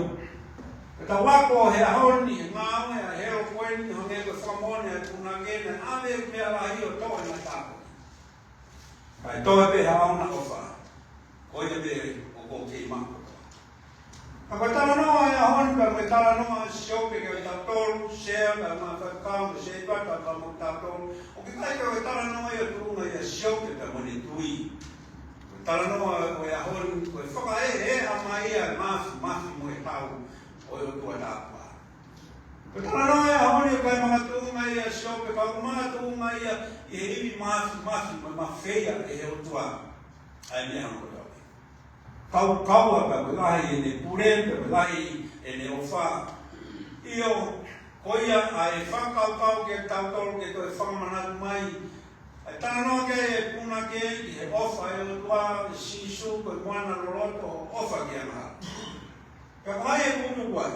Ka tau ako he ʻaho ni, he ngāue ʻa e helo ko eni, hangē ko e fakamoʻoni ʻa e punake, naʻe ʻave e meʻa lahi ʻo toʻo e ngaahi tāpuaki. Kae toe pē haʻane ʻofa. Ko ia pē ʻoku ou kei maʻu kotoa. Ka ko e talanoa ʻo e ʻaho ni, ka ko e talanoa ʻa Siope kiate kitautolu, Sea, ka ma fakakau, mo Seipata, ka mo kitautolu. ʻOku ʻikai ko e talanoa ia tuʻunga ʻia Siope pea mo ʻene tui. Ko e talanoa ʻo e ʻaho ni, ko e fakaʻeʻeʻa mai ia e mafimafi mo e hau ʻo e ʻOtua tāpuaki. Ko e talanoa ʻo e ʻaho ni ʻoku ʻikai makatuʻunga ia ʻia Siope, ka ʻoku makatuʻunga ia ʻi he ivi mafimafi mo e mafeia ʻe he ʻOtua ʻa e meʻa kotoa pē. Kaukaua pea mo e lahi ʻene pule, pea mo e lahi ʻene ʻofa. ʻIo, ko ia ʻa e fakakaukau kiate kitautolu ke toe fakamanatu mai. ʻA e talanoa ki he punake, ki he ʻofa ʻa e ʻOtua, ʻa Sīsū, ko e moana loloto ʻofa ki he angahala. Pea ko hai ʻe kupu ai?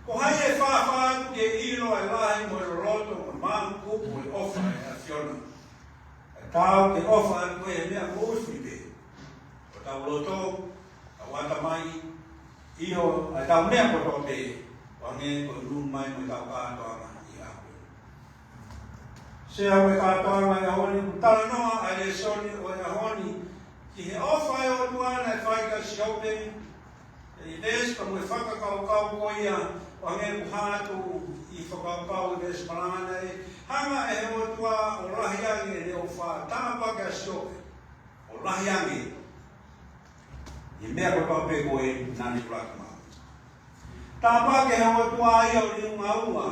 Ko hai ʻe fāfā atu ke ʻilo ʻa e lahi mo e loloto mo e māʻukupu ʻo e ʻofa ʻa e ʻAfiona? ʻE taau ke ʻofa atu ko e meʻa moʻui pē. Ko hotau loto, hotau ʻatamai, ʻio, ʻa ʻetau meʻa kotoa pē, ʻo hangē ko e unuunu mai mo ʻetau kātoanga ʻi he ʻaho ni. Sea mo e kātoanga ʻo e ʻaho ni, ʻoku talanoa ʻa e lēsoni ʻo e ʻaho ni ʻI he ʻofa ʻa e ʻOtua naʻe fai kia Siope, ʻi he veesi pea mo e fakakaukau ko ia, ʻo hangē ko e hā atu ʻi he fakakaukau ʻi he veesi malanga naʻe hanga ʻe he ʻOtua ʻo lahi ange ʻene ʻofa, tāpuaki ʻa Siope, ʻo lahi ange ʻi he meʻa kotoa pē ko ē naʻa ne ʻuluaki maʻu. Tāpuaki ʻe he ʻOtua ia ʻo liunga ua,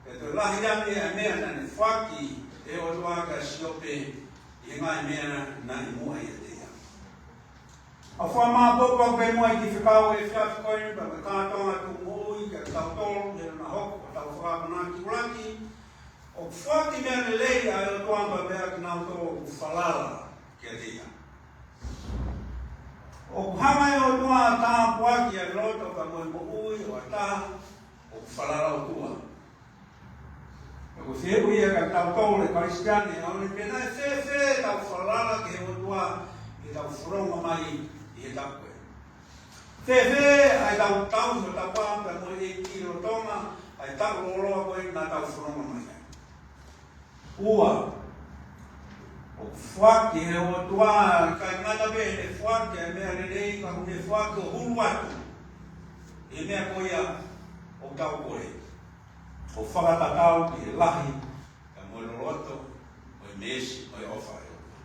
pea toe lahi ange ʻa e meʻa naʻa ne foaki ʻe he ʻOtua kia Siope ʻi he ngaahi meʻa naʻe ʻi muʻa ʻiate ia. ʻOku fakamāʻopoʻopo pē muʻa ʻi he fekau ʻo e efiafi ko eni, pea mo e kātoanga tuʻu moʻui kiate kitautolu, he naʻa hoko ʻetau fakaakonaki ʻuluaki, ʻoku foaki meʻa lelei ʻa e ʻOtua pea mo kinautolu ʻoku falala kiate ia. ʻOku hanga ʻe he ʻOtua ʻo tāpuakiʻi ʻa e loto pea mo e moʻui ʻo ha taha ʻoku falala ʻOtua. Pea ko e fehuʻi ia kiate kitautolu ʻa e Kalisitiane, ʻa eni, pe naʻe fēfē ʻetau falala ki he ʻOtua ʻi heʻetau fononga mai ʻi he taʻu ko ē? Fēfē ʻa ʻetau tauhi ʻo tapa pea mo e ʻEiki lolotonga ʻa e taʻu lōloa ko ē naʻa tau fononga mai ai? Ua, ʻoku foaki ʻe he ʻOtua, ʻikai ngata pē ʻene foaki ʻa e meʻa lelei, ka ʻoku ne foaki ʻo hulu atu ʻi he meʻa ko ia ʻoku tau kole, ʻo fakatatau ki he lahi pea mo e loloto ʻo e meesi ʻo e ʻofa ʻa e ʻOtua.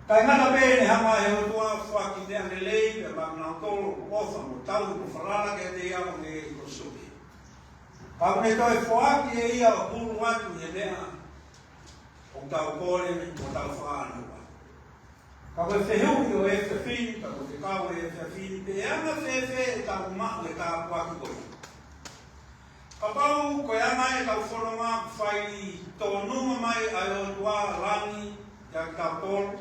ʻIkai ngata pē ʻene hanga ʻe he ʻOtua ʻo foaki meʻa lelei pea mo kinautolu ʻoku ʻofa mo tauhi mo falala kiate ia ʻo hangē ko Siope, ka ʻoku ne toe foaki ʻe ia ʻo hulu atu he meʻa ʻoku tau kole mo tau fakaʻānaua. Ka ko e fehuʻi ʻo e efiafi ni, ka ko e fekau ʻo e efiafi ni, pe ʻe anga fēfē ʻetau maʻu e tāpuaki ko ia? Kapau ko e anga ʻetau fononga ʻoku fai tōnunga mai ʻa e ʻOtua langi kiate kitautolu,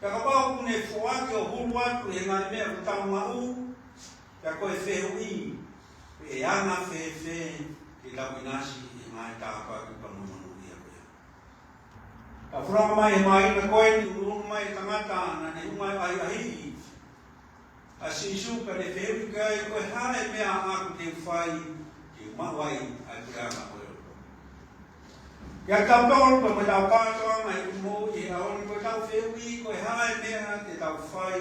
pea kapau ʻoku ne foaki ʻo hulu atu he ngaahi meʻa ʻoku tau maʻu, pea ko e fehuʻi, pe ʻe anga fēfē ke tau ʻinasi ʻi he ngaahi tāpuaki pea mo e monūʻia ko ia? Tau fononga mai he māhina ko eni, ʻunuʻunu mai e tangata naʻa ne hū mai ʻo ʻahiʻahiʻi ʻa Sīsū, pea ne fehuʻi ki ai, ko e hā e meʻa ʻoku ou fai ke maʻu ai ʻa e puleʻanga ʻo e ʻOtua? Kiate kitautolu pea mo ʻetau kātoanga ʻi he moʻui he ʻaho ni, ko ʻetau fehuʻi, ko e hā e meʻa te tau fai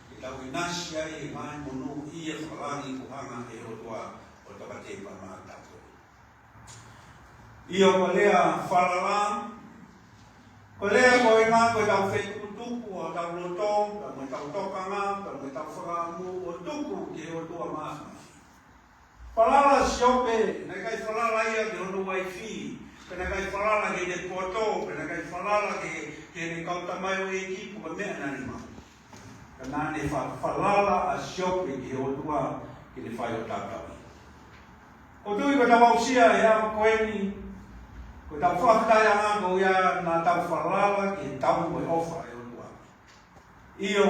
ke tau ʻinasi ai he ngaahi monūʻia fakalangi kuo hanga ʻe he ʻOtua ʻo tokatepā maʻatautolu? ʻIo, ko e lea falala, ko e lea ko ē ʻoku ʻuhinga ko ʻetau fetukutuku ʻo hotau loto, pea mo ʻetau tokanga, pea mo ʻetau fakaʻamu ʻo tuku ki he ʻOtua Māfimafi. Falala ʻa Siope, naʻe ʻikai falala ia ki hono uaifi, pea naʻe ʻikai falala ki heʻene poto, pea naʻe ʻikai falala ki, ki heʻene kau tamaioʻeiki pe ko e meʻa naʻa ne maʻu. Ka naʻa ne fa-, falala ʻa Siope ki he ʻOtua ke ne fai ʻo tatau. ʻOku ou tui ko ʻetau aʻusia he ʻaho ko eni, ko ʻetau fakafetaʻiʻanga ko ia naʻa tau falala ki he tauhi mo e ʻofa ʻa e ʻOtua. ʻIo,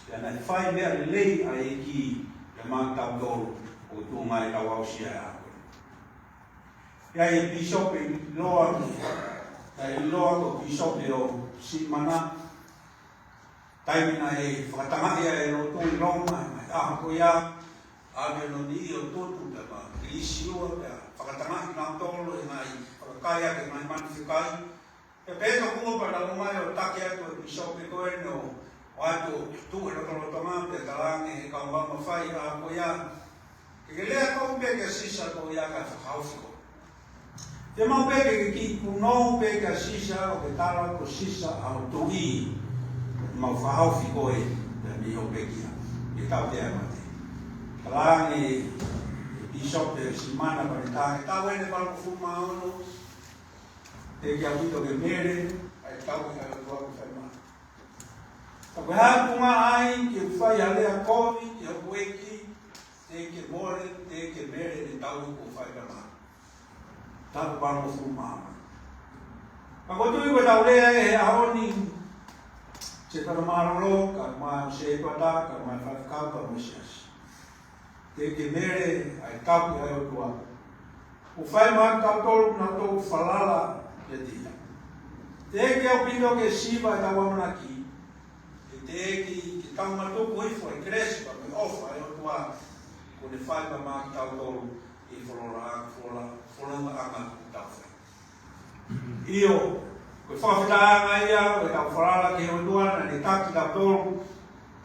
pea naʻe fai meʻa lelei ʻa e ʻEiki kiate kitautolu, ʻoku tuʻunga ʻetau aʻusia he ʻaho ko eni. ʻI ai e pīsope ʻiloa, ʻi ai ʻiloa ko e pīsope ʻo Simana, taimi naʻe fakatangaʻi ai e lotu ʻi Loma, ʻi he ʻaho ko ia, ʻave ʻo niʻihi ʻo tutu pea mei Kilisiua, pea fakatangaʻi kinautolu ʻe he ngaahi fakakai ʻaki e ngaahi manu fekai. Pea pehē tokua pea nau ō mai ʻo taki atu e pīsope ko eni ʻo ʻoatu ʻo tuʻu he lotolotonga, pea talaange ʻe he kau maʻu mafai ʻaho ko ia, ke ke lea koe pē kia Sisa koe ia kae fakahaofi koe. Ke maʻu pē ke ke kiʻi punou pē kia Sisa ʻo ke tala ko Sisa ʻa hoʻo tuʻi. Mau fakahaofi koe pea mei hoʻo pekia, ke tautea e mate. Talaange ʻe he pīsope ʻo Simana pea ne talaange, taʻu eni valungofulu mā ono, teʻeki ʻaupito ke mele ʻa e tauhi ʻa e ʻOtua ko e fai mai. Ka ko e hā e tuʻunga ai ke fai ha lea kovi ki hoku ʻeiki, teʻeki ke mole, teʻeki ke mele ʻene tauhi kuo fai pea maʻa. Taʻu valungofulu mā ono. Ka ʻoku ou tui ko ʻetau lea ʻi he ʻaho ni, se fakamālōlō, kae ʻumaʻā e sētuata, kae ʻumaʻā e faifekau, kae ʻumaʻā e siasi. Teʻeki ke mele ʻa e tauhi ʻa e ʻOtua kuo fai maʻa kitautolu, kinautolu ʻoku falala kiate ia. Teʻeki ʻaupito ke siva ʻetau ʻamanaki, he teʻeki ke tau matuku hifo ʻa e kelesi pea mo e ʻofa ʻa e ʻOtua kuo ne fai maʻa kitautolu ʻi he folola-, folola-, fonongaʻanga kuo tau fai. ʻIo, Ko e fakafetaʻi ange ia ʻo ʻetau falala ki he ʻOtua naʻa ne taki kitautolu.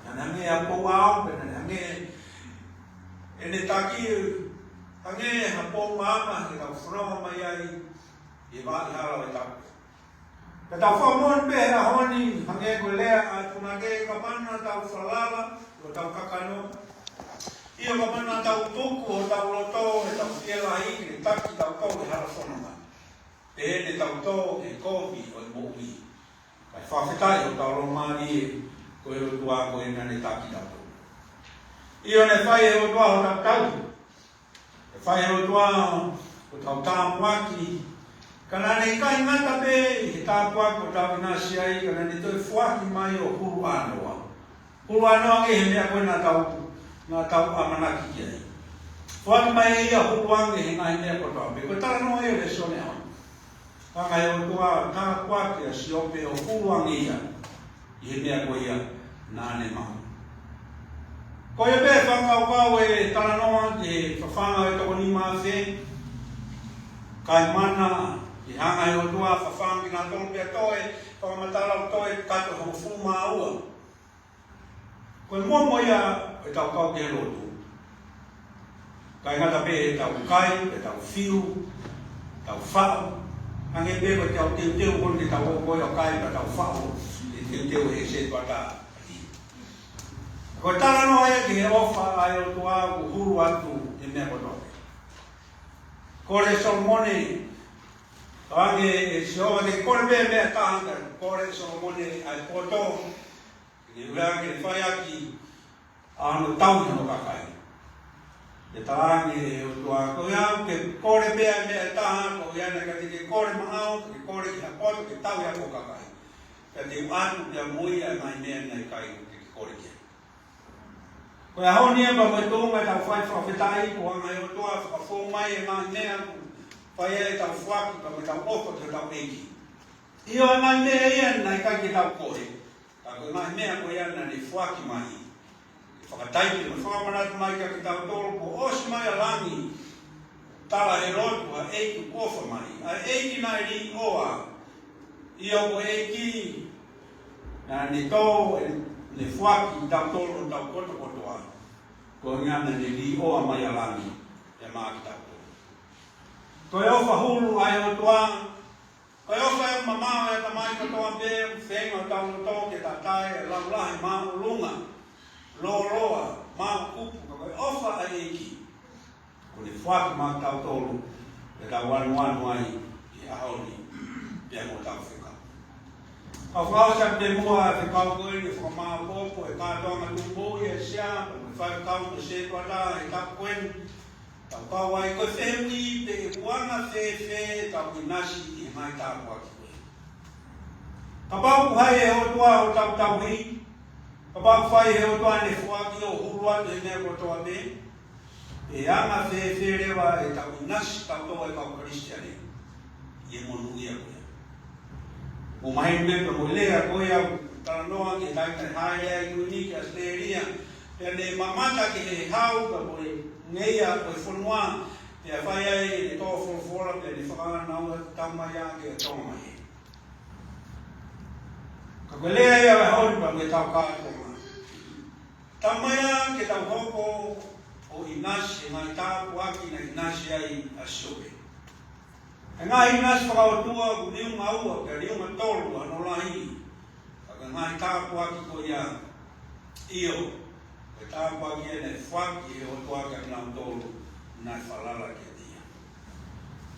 Naʻa ne hangē ha pouʻau, pea naʻa ne hangē ʻene taki, hangē ha pou maama ke tau fononga mai ai ʻi he vaʻa hala ʻo e tapu. Ka tau fakamoʻoni pē he ʻaho ni, hangē ko e lea ʻa e punake, kapau naʻa tau falala ʻi hotau kakano, ʻio, kapau naʻa tau tuku hotau loto, ʻi heʻetau fielahi, ke taki kitautolu ʻi he hala fononga, pea ne tau tō he kovi ʻo e moʻui. Kae fakafetaʻi ʻoku tau laumālie ko e ʻOtua ko ē naʻa ne taki kitautolu. ʻIo, naʻe fai ʻe he ʻOtua hotau tauhi. Naʻe fai ʻe he ʻOtua hotau tāpuaki. Ka naʻa ne ʻikai ngata pē ʻi he tāpuaki ʻoku tau ʻinasi ai, ka naʻa ne toe foaki mai ʻo hulu ʻānoa. Hulu ʻānoa ange he meʻa ko ē naʻa tau, naʻa tau ʻamanaki ki ai. Foaki mai ʻe ia hulu ange he ngaahi meʻa kotoa pē. Ko e talanoa ia ʻo e lēsoni ʻo e ʻaho ni. Ka ʻi he ʻOtua tāpuaki ʻa Siope ʻo hulu ange ia ʻi he meʻa ko ia naʻa ne maʻu. Ko ia pē fakakaukau e talanoa ki he fafanga ʻo e toko nima afe. Kae mana ke hanga ʻe he ʻOtua ʻo fafanga kinautolu pea toe, fakamatala ʻo toe kato hongofulu mā ua. Ko e momo ia ʻetau kau ki he lotu. ʻIkai ngata pē ʻetau kai, ʻetau fiu, ʻetau faʻu. Hangē pē ko ʻetau teuteu ko eni ʻetau ō ko ē ʻo kai pea tau faʻu, ʻe teuteu ʻe he sētuata. Ko e talanoa ia ki he ʻofa ʻa e ʻOtua ʻoku hulu atu he meʻa kotoa pē. Kole ʻe Solomone, ʻoange ʻe Sihova ke kole pē meʻa ʻe taha, ka kole ʻe Solomone ʻa e poto. Ke ne ʻuhinga ke fai ʻaki ʻa hono tauhi hono kakai. Ke talaange ʻe he ʻOtua, ko au ke kole pē ʻa e meʻa ʻe taha, ko ia naʻe ʻikai te ke kole maʻau, ke kole ki ha poto, ke tauhi ʻaki ho kakai. Pea te u ʻatu pea mo ia ʻa e ngaahi meʻa naʻe ʻikai te ke kole ki ai. Ko e ʻaho ni ʻe pea mo e tuʻunga ʻetau fai fakafetaʻi, ko e anga ʻe he ʻOtua fakafou mai e ngaahi meʻa ʻoku fai ai ʻetau foaki, pea mo ʻetau ʻofa ki hotau ʻEiki. ʻIo, e ngaahi meʻa ia naʻe ʻikai ke tau kole. Ka ko e ngaahi meʻa ko ia naʻa ne foaki mai. Ke fakataipe mo fakamanatu mai kiate kitautolu kuo ʻosi mai ʻa langi. Tala ʻe he lotu ʻa e ʻEiki kuo ʻofa mai. ʻA e ʻEiki naʻe līʻoa. ʻIo, ko e ʻEiki naʻa ne tō, ʻene foaki kitautolu ʻo tau kotokotoa. Ko ia naʻa ne līʻoa mai ʻa langi. Pea maʻa kitautolu. Ko e ʻofa hulu ʻa e ʻOtua. Ko e ʻofa ʻoku mamaʻo ʻi he ʻatamai kotoa pē, ʻoku feinga ʻo tau loto ke tatae e laulahi māʻolunga, lōloa, māʻokupu, ka ko e ʻofa ʻa e ʻEiki. Kuo ne foaki maʻa kitautolu, ke tau anuanu ai ʻi he ʻaho ni, pea mo ʻetau fekau. Kau fakaʻosi atu pē muʻa e fekau ko eni, ke fakamāopoopo e kātoanga tuʻutuʻuni ʻa e sea, mo e faifekau mo e sētuata, he tapu ko eni, tau kau ai ko e fehuʻi pe ʻoku anga fēfē ʻetau ʻinasi ʻi he ngaahi tāpuaki ko ē. Kapau ʻoku fai ʻe he ʻOtua hotau tauhi, kapau ʻoku fai ʻe he ʻOtua ʻene foaki ʻo hulu atu he meʻa kotoa pē, ʻe anga fēfē leva ʻetau ʻinasi tautolu e kau Kalisitiane ʻi he monūʻia ko ia. ʻOku mahino pē pea mo e lea ko ia ʻoku talanoa ki he taimi naʻe haʻele ai ʻa e Kuini ki ʻAositelēlia. Pea ne mamata ki he hau pea mo e ngeia ʻo e fonua. Pea fai ai ʻene tō folofola pea ne fakaʻānaua, taumaiā ke tō mai. Ka ko e lea ia ʻo e ʻaho ni pea mo ʻetau kātoanga. Taumaiā ke tau hoko ʻo ʻinasi he ngaahi tāpuaki naʻe ʻinasi ai ʻa Siope. He ngaahi ʻinasi fakaʻotua ʻoku liunga ua, pea liunga tolu hono lahi. Ka ko e ngaahi tāpuaki ko ia, ʻio, ko e tāpuaki ia naʻe foaki ʻe he ʻOtua kiate kinautolu naʻe falala kiate ia.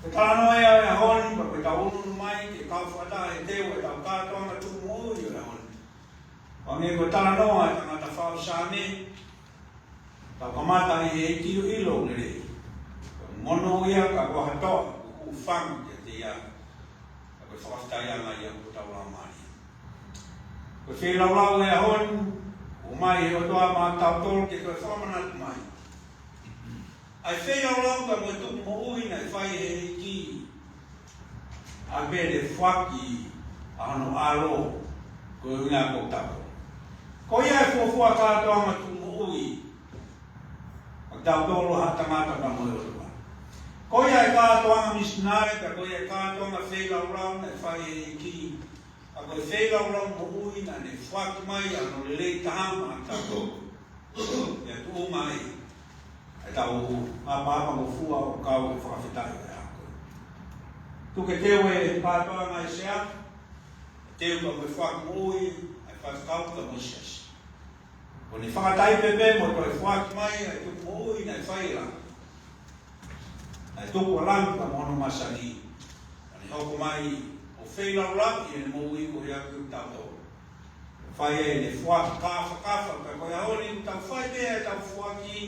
Ko e talanoa ia ʻo e ʻaho ni, pea ko ʻetau ʻunuʻunu mai ke kau fakataha he teu ʻetau kātoanga tuʻutuʻuni ʻo e ʻaho ni. Hangē ko e talanoa ʻa e tangata fai Saame, tau kamata ʻi he ʻilo lelei. Monūʻia ka ko ha toa, ʻoku fangu kiate ia. Ka ko e fakafetaʻiʻanga ia ʻoku tau laumālie. Ko e feilaulau ʻo e ʻaho ni, ʻomai ʻe he ʻOtua maʻa tautolu ke toe fakamanatu mai ʻa e feilaulau pea mo e tuʻutuʻuni naʻe fai ʻe he ʻEiki. ʻA pē ʻene foaki ʻa hono ʻAlo, ko e ʻuhinga ko tautolu. Ko ia e fuofua kātoanga tuʻutuʻuni. ʻA tautolu ha tangata pea mo e ʻOtua. Ko ia e kātoanga misinale, pea ko ia e kātoanga feilaulau naʻe fai ʻe he ʻEiki. Ka ko e feilaulau moʻui naʻa ne foaki mai ʻa hono lelei taha maʻa kitautolu. Pea tuʻu mai ʻetau ʻapaʻapa mo fua ʻo kau e fakafetaʻi ʻo e ʻaho ko eni. Tuku ke teu e kātoanga ʻa ʻAisea, teu ka mo e foaki moʻui ʻa e faifekau ka mo e siasi. Ko ʻene fakataipe pē mo toe foaki mai ʻa e tuku moʻui naʻe fai ʻe he langi, naʻe tuku ʻe he langi pea mo hono masani. Naʻa ne hoko mai ʻo feilaulaʻi ʻene moʻui koeʻuhi ko kitautolu. Fai ai ʻene foaki kāfakafa, pea ko e ʻaho ni ʻoku tau fai pē ʻetau foaki,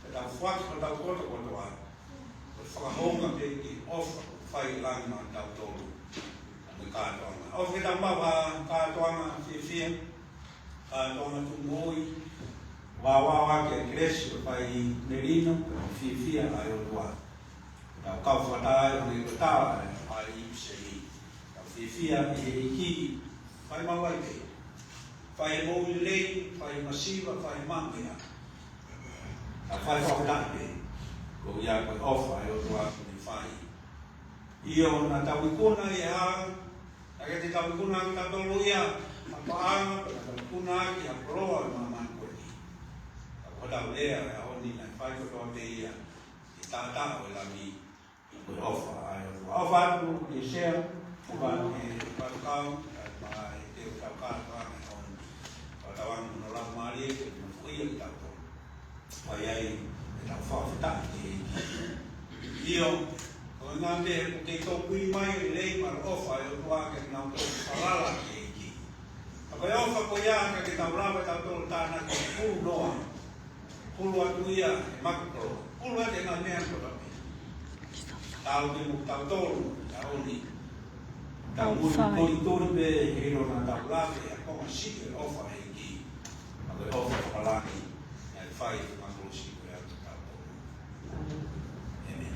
ʻetau foaki hotau kotoa kotoa. Ko e fakahounga pē ki he ʻofa ʻoku fai ʻe he langi maʻa kitautolu. Mo e kātoanga. ʻOfa ke tau maʻu ha kātoanga fiefia, kātoanga tuku moʻui, vāvāʻaki e kelesi ʻoku fai melino, fiefia ʻa e ʻOtua. Tau kau fakataha ai ʻo ne ko tala e fai ʻi se i. Tau fiefia ʻi he ʻEiki, fai maʻu ai pē. Fai e moʻui lelei, fai e masiva, fai e maʻu meʻa. Tau fai fakataha pē. Koeʻuhi ko e ʻofa ʻa e ʻOtua ʻoku ne fai. ʻIo, naʻa tau ikuna ʻi he hala, naʻe ʻikai te tau ikuna kitautolu ia ha paʻanga, pea naʻa tau ikuna ki ha koloa ʻi māmani ko eni. Ka ko hotau lea ʻo e ʻaho ni naʻe fai kotoa pē ia ʻi he taʻataʻa ʻo e Langi, ʻi he ʻofa ʻa e ʻOtua. ʻOfa atu ki he sea, ʻofa atu ki he faifekau, kae ʻumaʻā e teu ʻetau kātoanga ʻi he ʻaho ni. Fakatauange mo hono Laumālie ke ne nofoʻia kitautolu. Fai ai ʻetau fakafetaʻi ki he ʻEiki. ʻIo, ko e ngaahi meʻa ʻoku kei tōpui mai e lelei mo e ʻofa ʻa e ʻOtua kiate kinautolu ʻoku falala ki he ʻEiki. Ka ko e ʻofa ko ia ʻoku ʻikai ke tau lava ʻe tautolu ʻo tānaki, hulu noa. Hulu atu ia he makukoloa. Hulu atu e ngaahi meʻa kotoa pē. Tau pē mo kitautolu, tau ni. Tau muli tolitoli pē he ʻilo naʻa tau lave ʻa e konga siʻi e ʻofa ʻa e ʻEiki. Ka ko e ʻofa fakalangi, naʻe fai ʻi he makolosi ko ia ʻa kitautolu. ʻĒmeni.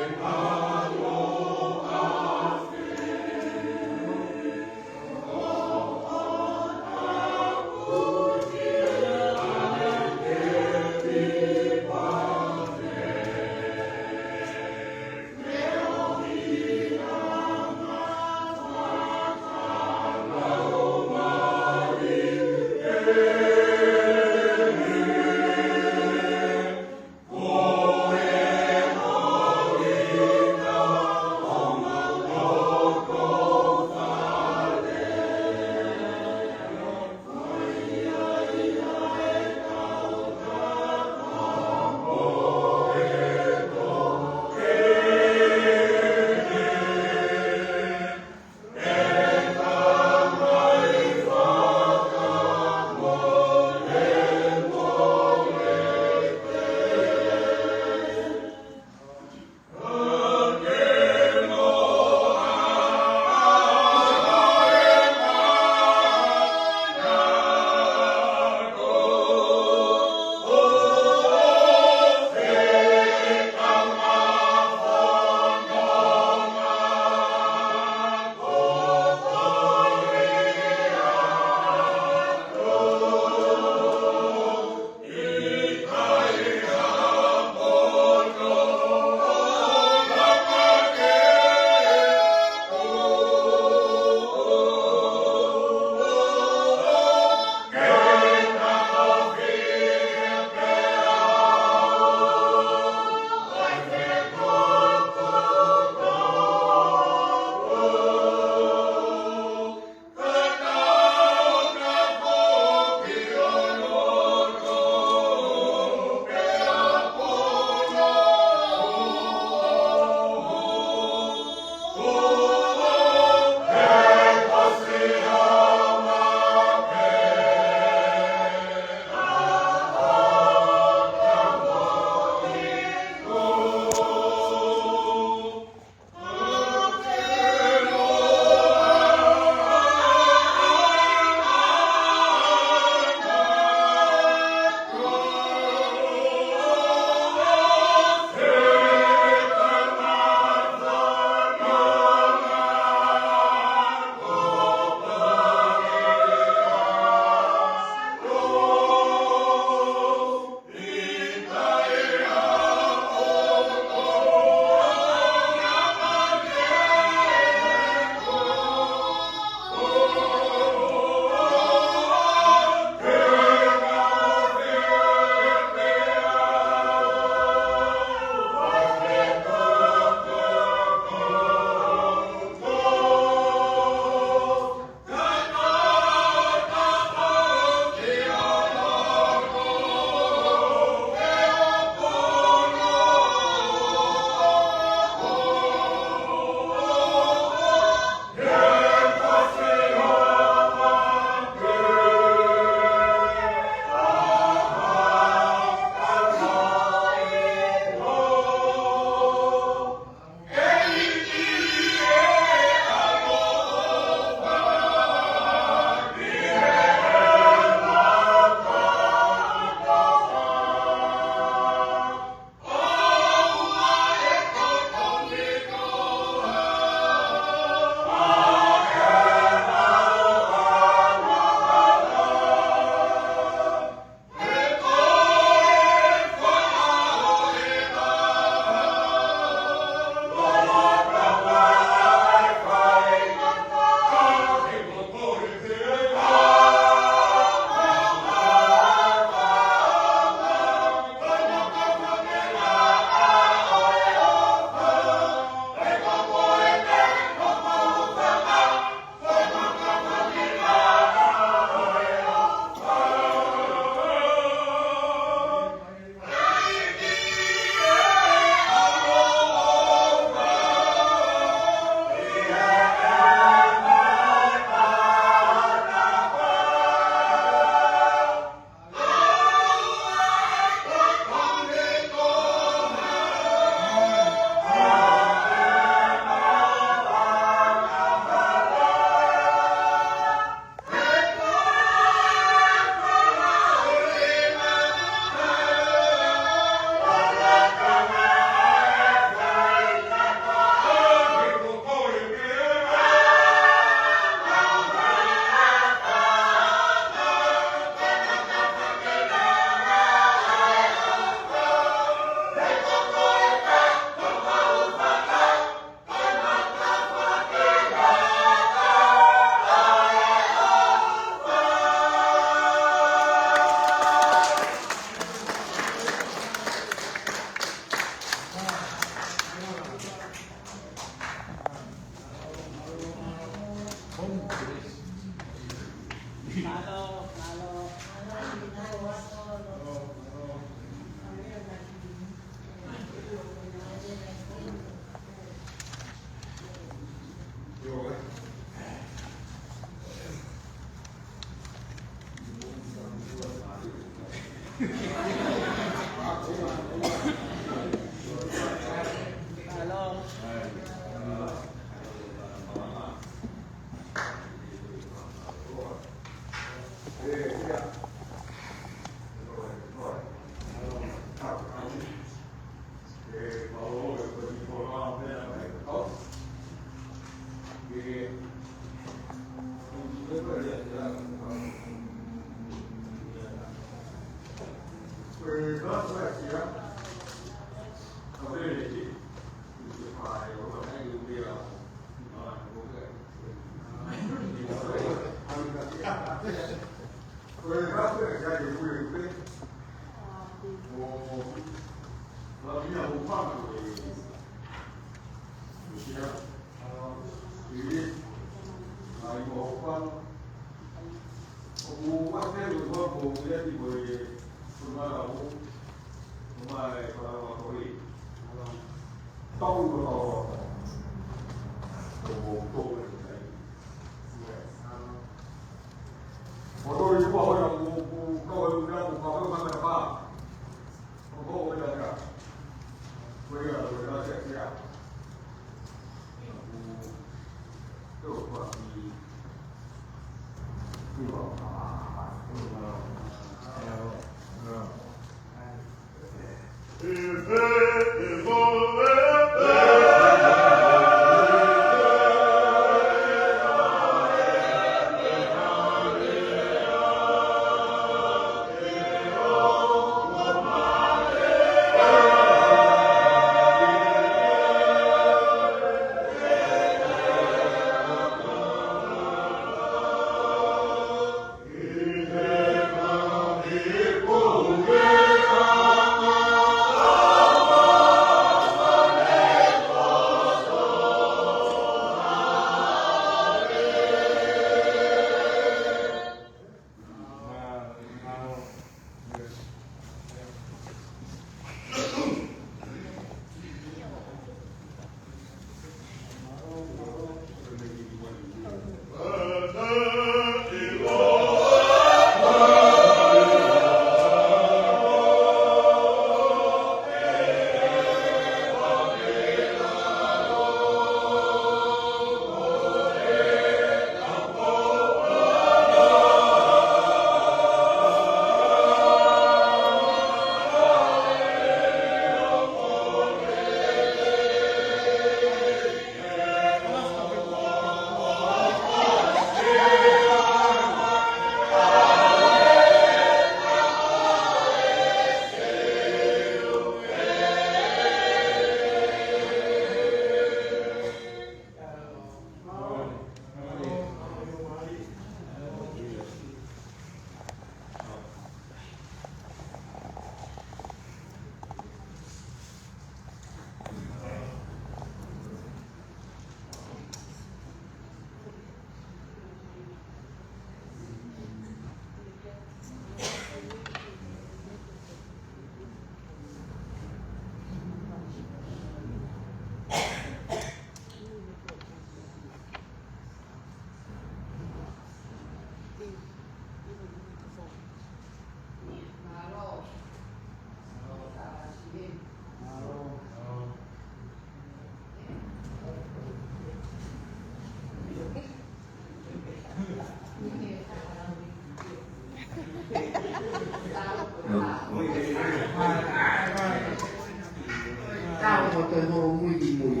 Tau mo te mo mui mui.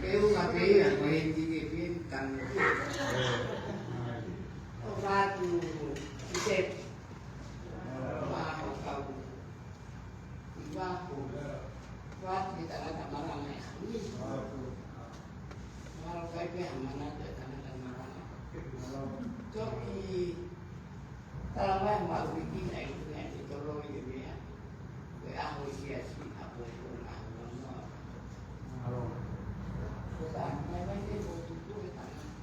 E unga pē ia ko e tike pē tanu. ʻO fatu i te. ʻO fatu kau. ʻI vaku. Fatu i tangata malanga e ʻaho ni. Mālō kai pē ha manatu e tangata malanga. Toki talamai ʻe Mauiki naʻe ʻi ai e toloi e meʻa. Ko e ʻaho ʻo e siasi, ʻapoʻopo, ʻaho ʻo e ʻaho. Ko e taha mai mai te ko tuku e tangata.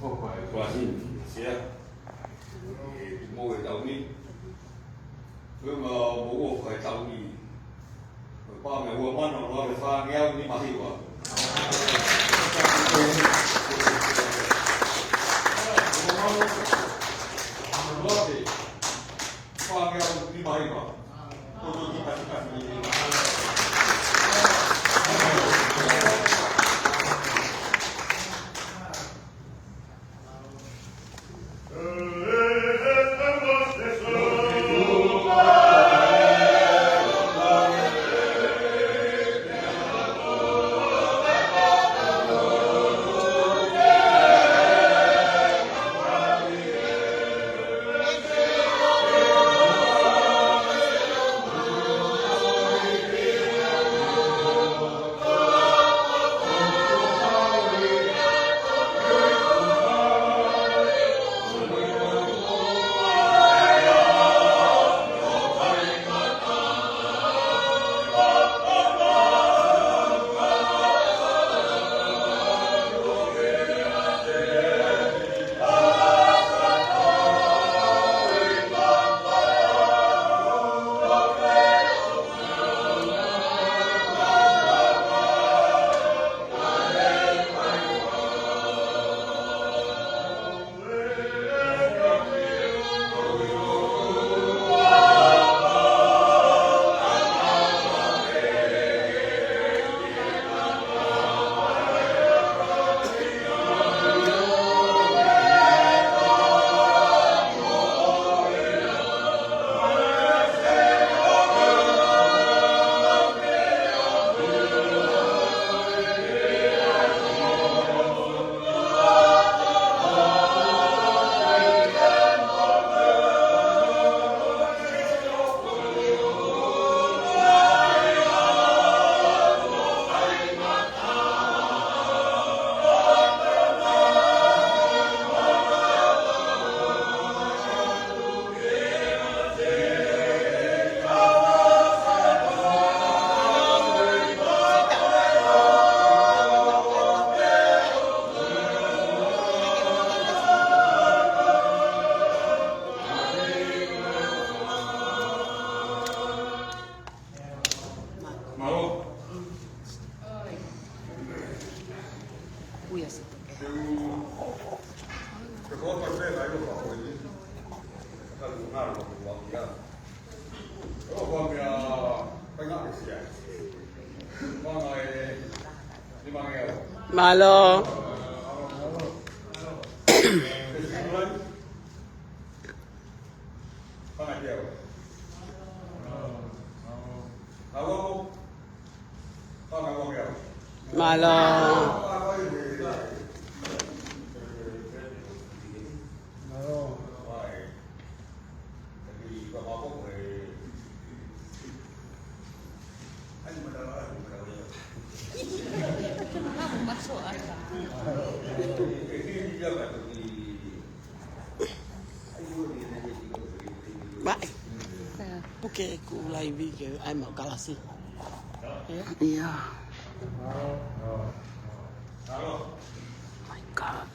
Ko e kuasi ni, sia. E, mo e tau ni. Ko e ma mo o ko e tau ni. Ko e pā me ua mano, loa le fā ngeau ni mahiwa. Loa le fā ngeau ni mahiwa. Mālō. Mālō. Mālō. Mai. Puke ʻeku laivi ke ʻai maʻu kalasi. ʻIa. My God.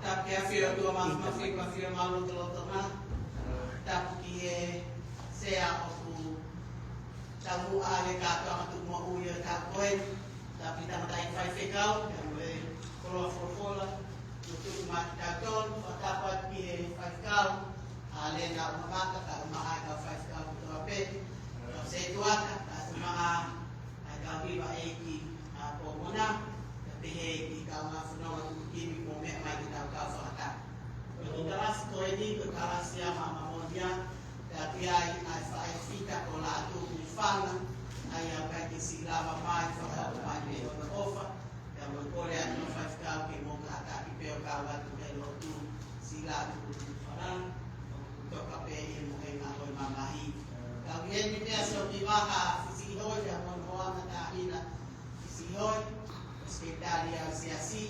Tapu ki he ʻAfio ʻOtua Māfimafi, ʻAfio Mālōlō Tolotonga. Tapu ki he sea ʻoku taumuʻa he kātoanga tuʻumoʻui ʻo e taʻu ko eni. Tapu ki he tangataʻeiki faifekau, pea mo e koloa folofola, mo tuku mai kitautolu, fakatapu atu ki he faifekau, ʻa Lena ʻUmamata, kae ʻumaʻā e kau faifekau kotoa pē, kau setuata, kae ʻumaʻā ʻa e kau hiva ʻeiki ʻa Pomona, pea pehē ki he kaungā fononga tuʻukimuʻa kuo meʻa mai ke tau kau fakataha. Ko e kiʻi kalasi ko eni, ko e kalasi ʻa Maama Moʻonia, pea ʻoku ʻi ai ʻa e faʻē fita ko Lātū Hufanga, ʻa ia ʻoku ʻikai ke siʻi lava mai, fakahoko mai pē hono ʻofa, pea mo e kole atu ʻa e faifekau ke mou kātaki pē ʻo kau atu ki he lotu, siʻi Lātū Hufanga, ʻoku toka pē ʻi he mohenga ʻo e mamahi. Ka ʻi heni pea sio ki he vaha Fisiʻihoi, pea mo hono hoa matāhina Fisiʻihoi, ʻo Sekelitali ʻa e Siasi,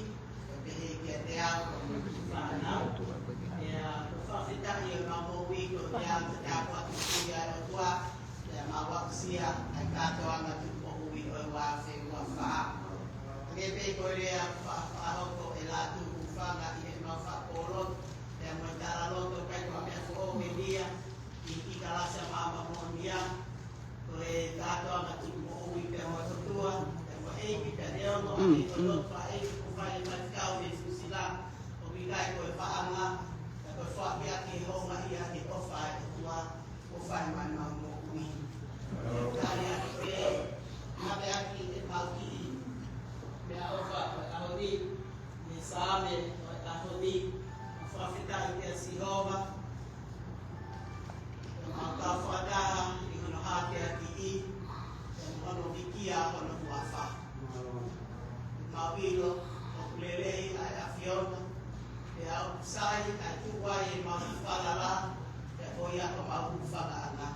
ʻo pehē kiate au, ʻo mo e fānau. Pea ko e fakafetaʻi ʻo ʻemau moʻui ko e meʻa ke tāpuakiʻi ʻa e ʻOtua, pea mau aʻusia ʻa e kātoanga tuʻumoʻui ʻo e ua afe ua fā. Hangē pē ko e lea fa-, fakahoko ʻe Lātū Hufanga ʻi heʻemau fakapōlotu, pea mo e talaloto, ʻikai ko ha meʻa foʻou eni ia, ʻi he kiʻi kalasi ʻa Maama Moʻonia, ko e kātoanga tuʻumoʻui pea mo e ʻOtua, pea mo e ʻEiki pea neongo ʻa e koloa ʻeiki kuo fai ʻe he faifekau mei Nuʻusila, ʻoku ʻikai ko e paʻanga, ka ko e foaki ʻaki e houngaʻia ʻa e ʻofa ʻa e ʻOtua, kuo fai mai ʻemau moʻui. Tali atu pē, ʻave ʻaki ʻemau kiʻi meʻaʻofa ʻo e ʻaho ni, mei he Saame ʻo e ʻaho ni, fakafetaʻi kia Sihova, ʻemau kau fakataha ʻi hono hākeakiʻi, ʻi hono vikia hono huafa. ʻOku mau ʻilo ʻoku lelei ʻa e ʻAfiona, pea ʻoku sai ʻa e tuʻu ai ʻemau falala, pea ko ia ʻoku mau hūfangaʻanga.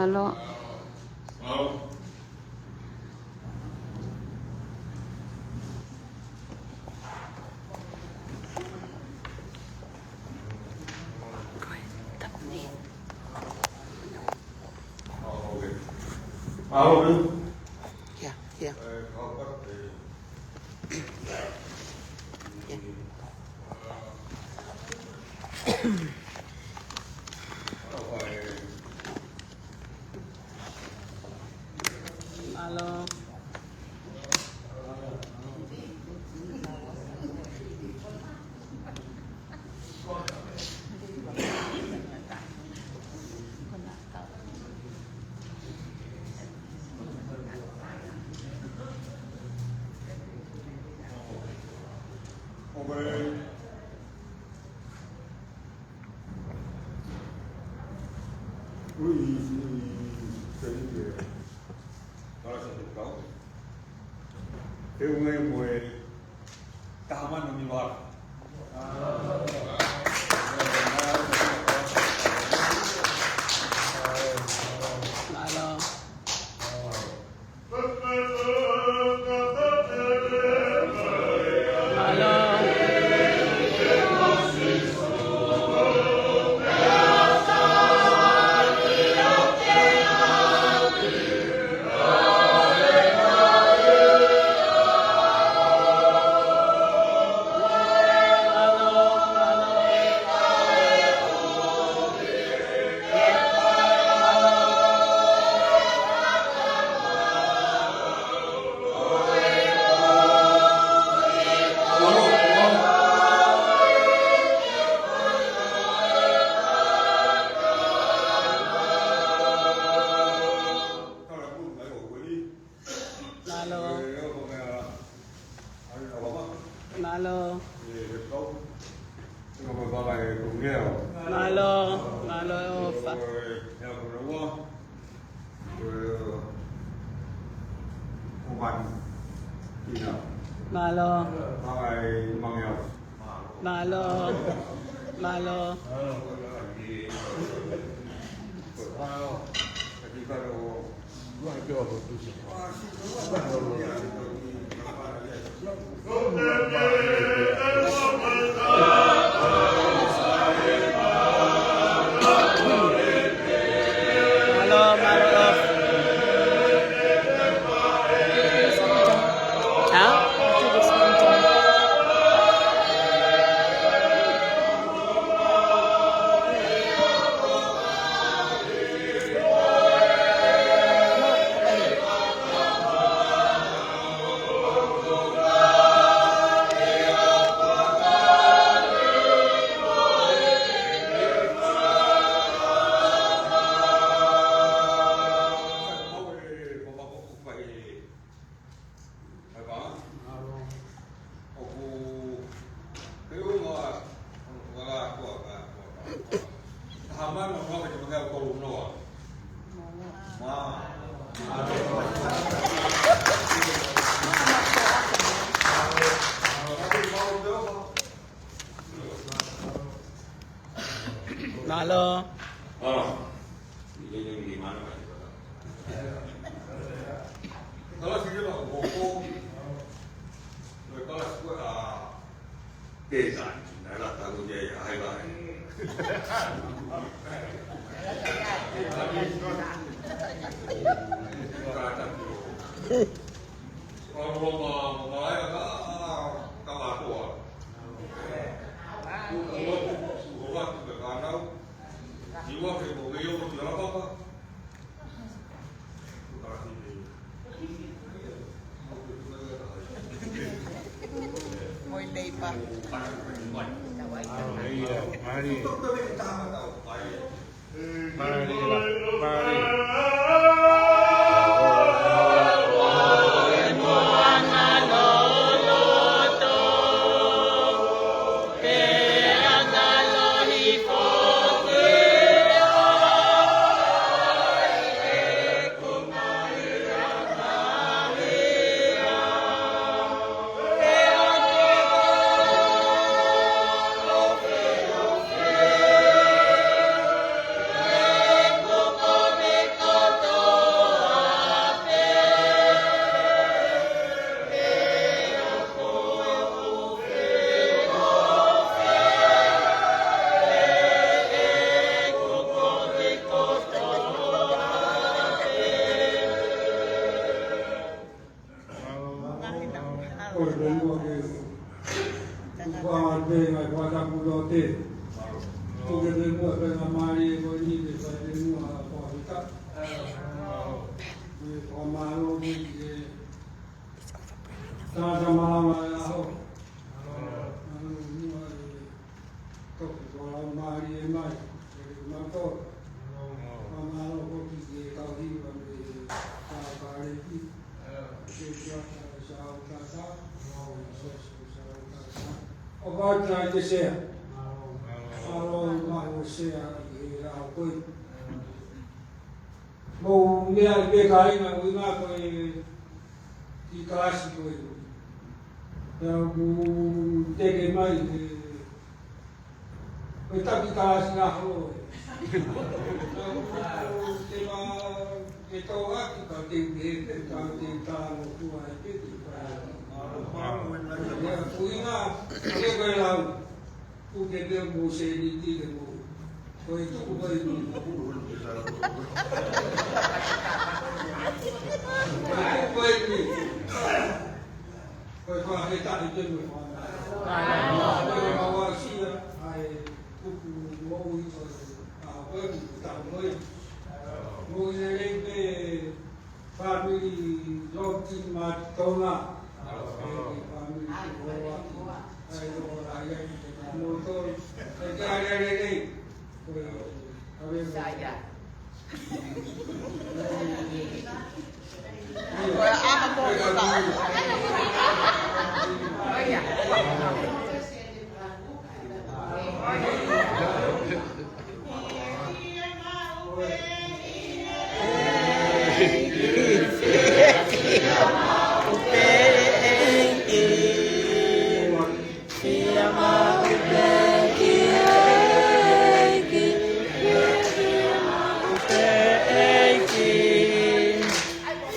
Mālō. Mālō. Mālō. Yeah, yeah. Yeah. Mālō. He ʻunga mo e taha mano ni wala. Mālō. Mālō. Mālō. Mālō. Mālō. Mālō ʻofa. Mālō. Mālō. Mālō. Mālō, mālō. Hā? Mālō. Moi leipa. Ke me mua pe ngā mālie ko eni, ke fai pe mua ha koa hita. Me fakamālō ki he tangata malava e aho. Mālō mua e toki ko lau mālie mai, e mato. Fakamālō ko ki he kau hiva me kau kālepi. Ke sia sa au tata. Ke sia sa au tata. ʻO vata ke sea. Mālō mai ʻo sea ʻi he ʻaho ko ē. Mou meʻa ʻi he kāinga ʻuhinga ko e kiʻi kalasi ko ē. Pea ʻoku teke mai he, ko e taki kalasi ʻaho ē. Pea ʻoku te ma, te tō atu ka te u pehē pē, ka te u tā mo tua e pē, te u tā. Pea ʻuhinga, ke ko e lau. Kuo ke pehē mo se ni ti ke mo. Ko e tuku ko e ni. Ko e tuku ko e ni. Ko e fakahetaʻi ke mo. Ko e mavasia, ʻa e kupu mo ui ko e, ʻa ko e kupu tau mo e. Mo e lelei pē Fāmili Loki Matona. Fāmili Loki. Ai, ora, ai, ai, mo to. E ka ai, ai, ai, ai. Saya. Ora, ʻaho mo e. Oh, ia.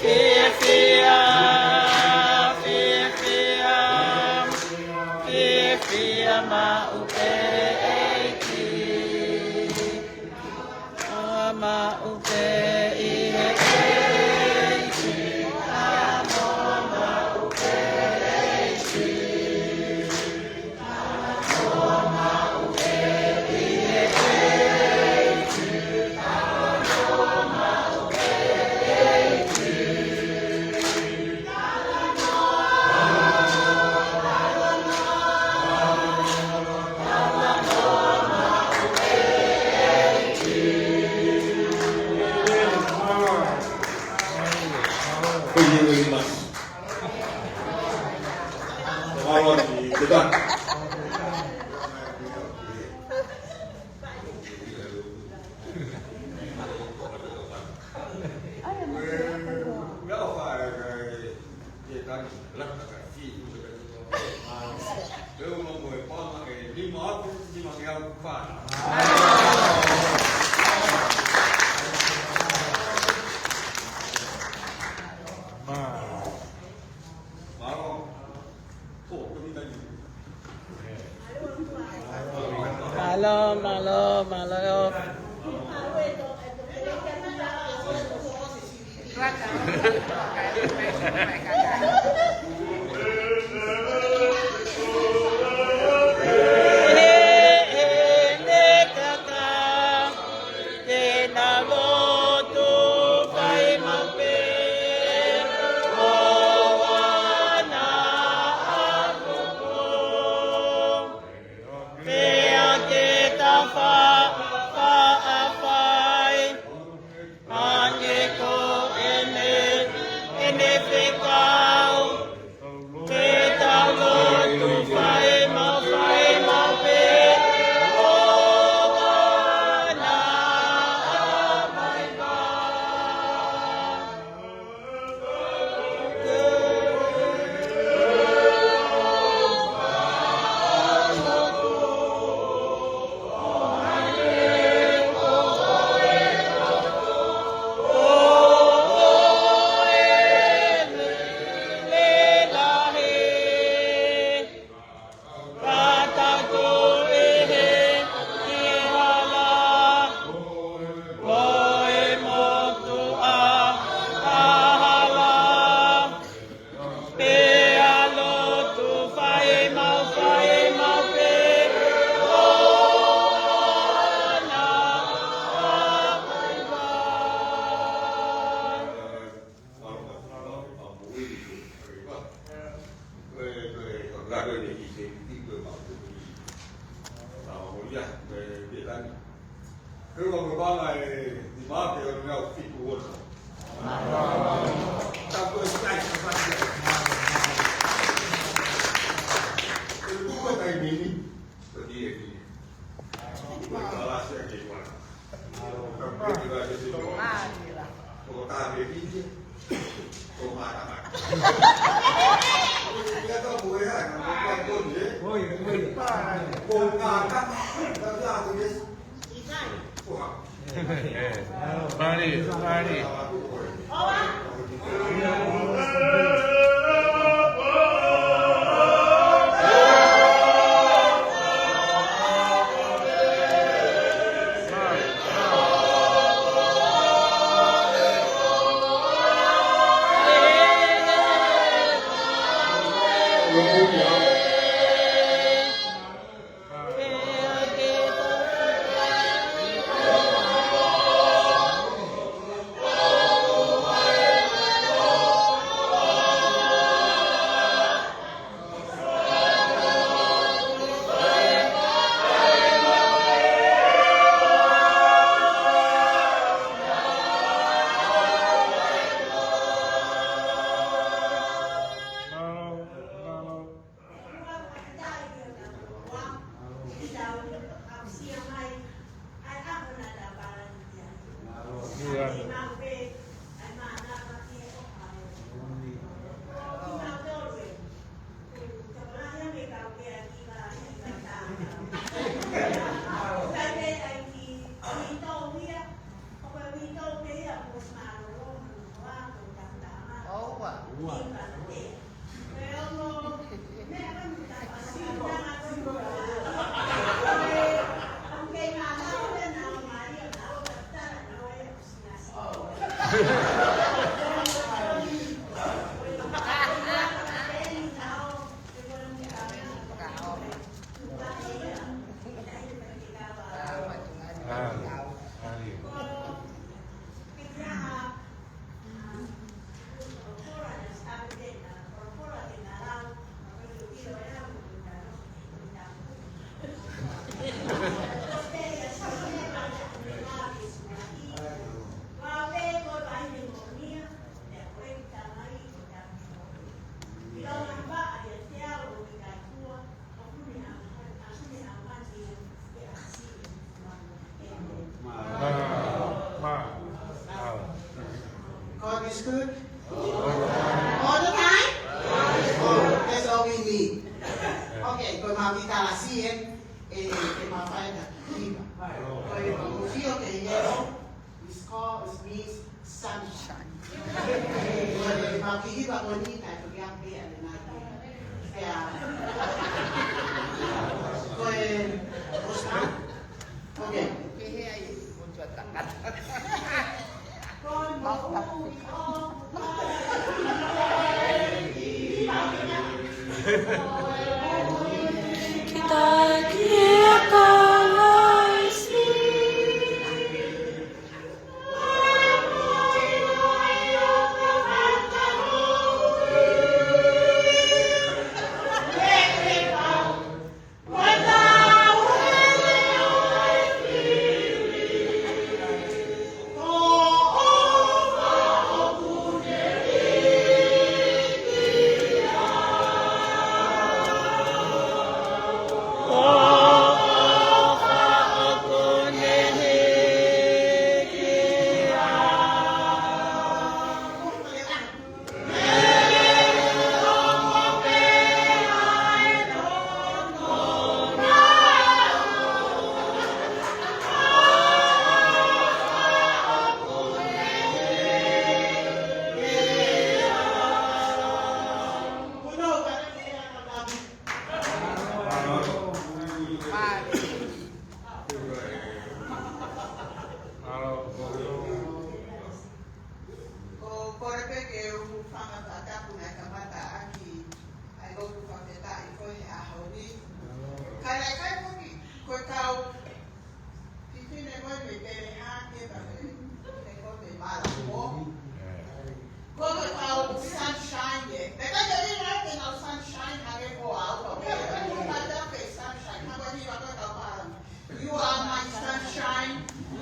Fiefia, fiefia, fiefia maʻu pē ʻEiki. ʻA maʻu pē ʻi he ʻEiki. ʻA maʻu pē ʻEiki. Mālō, mālō, mālō. Ke na lotu fai maʻu pē ʻo ana ʻapupu. Pea ke ta fa, fa a fai. Hangē ko ʻene, ʻene fekau Ia, me pia tani. He ua me vanga e ni mate o ni au fiku ota. Tapu e sai, sai, sai. E kuka tai mini, ko ni e ni. Ko e kalasi a ke kuana. Pali, pali. God is good. All the time? That's all we need. Okay, ko e maʻu kalasi ē, ē, ē mafai ka hiva. Ko e ʻuhinga ke hiva, it's called, it means sunshine. Ko e maʻu hiva ko eni, ka ko ia pē ʻa e nai. Ko e, ko e, ko e, okay.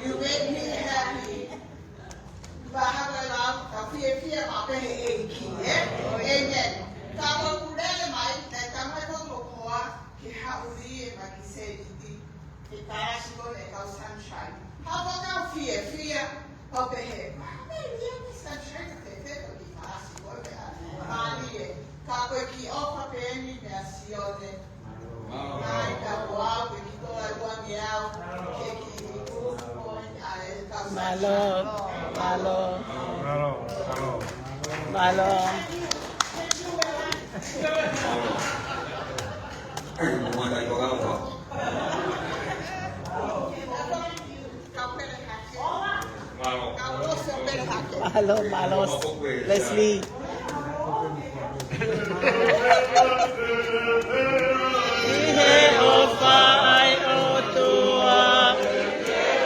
You make me happy. Pea hanga ʻe lau, ka fiefia maʻu pē he ʻEiki, ē? Amen. Ka ʻoku lele mai, naʻe tamai ko koa, ke haʻu ʻo ʻai mai ki Sēniti, ke kalasi ko ē kau Sunshine. Hapa kau fiefia, ʻo pehē, "Mami, ia me Sunshine, te te to ki kalasi ko ē, ʻa, mālie." Ka ko e kiʻi ʻofa pē eni meia Sione. Mālō, mālō. Mālō. Mālō, mālō. Leslie. ʻI he ʻofa ʻa e ʻOtua,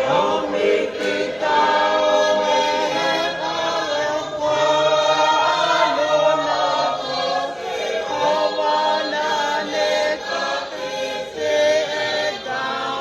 ʻomi kitautolu ʻe he ʻAlo ko e ʻAlo na ko e ʻOtua na ne fakahā ʻetau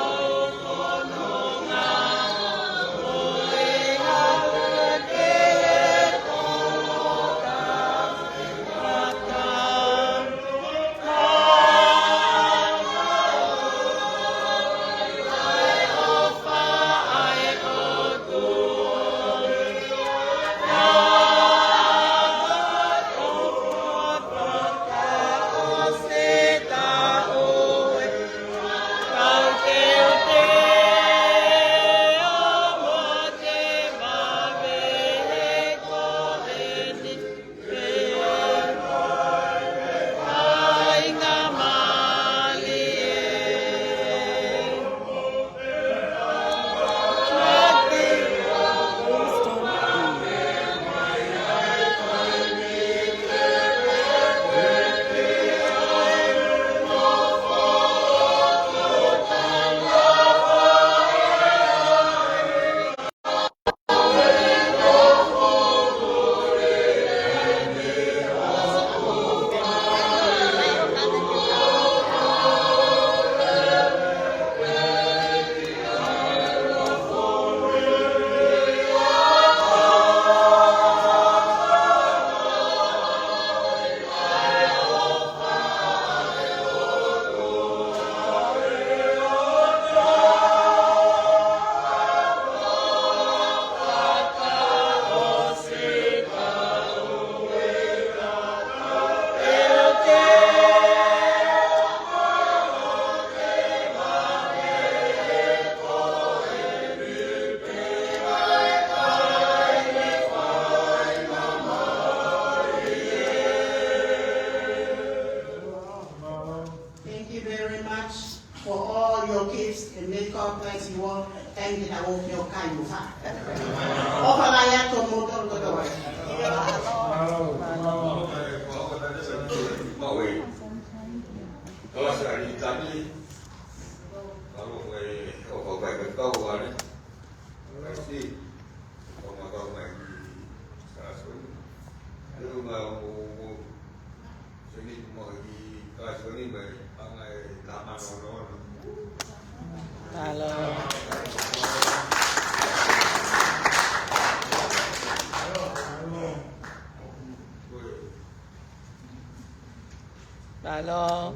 Thank you very much for all your gifts, and may God bless you all. Thank you, Lord, for your kind heart. ʻOfa lahi atu mo tolu kotoa. Mālō. Mālō.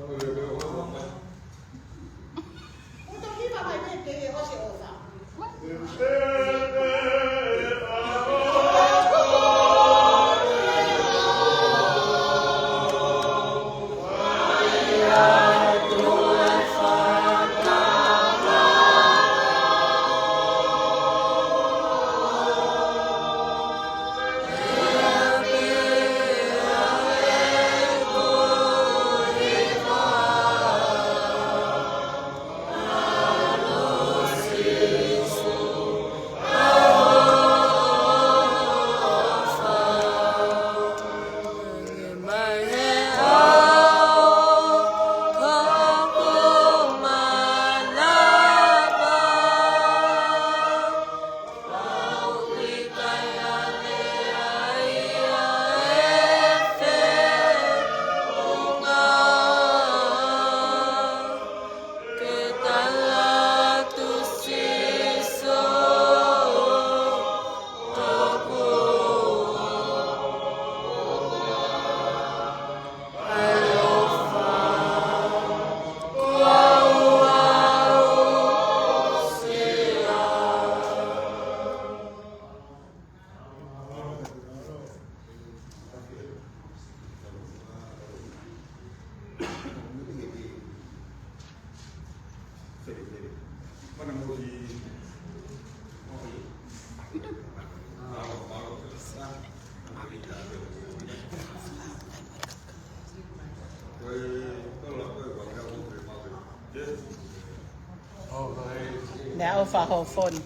Fakahoko e foni.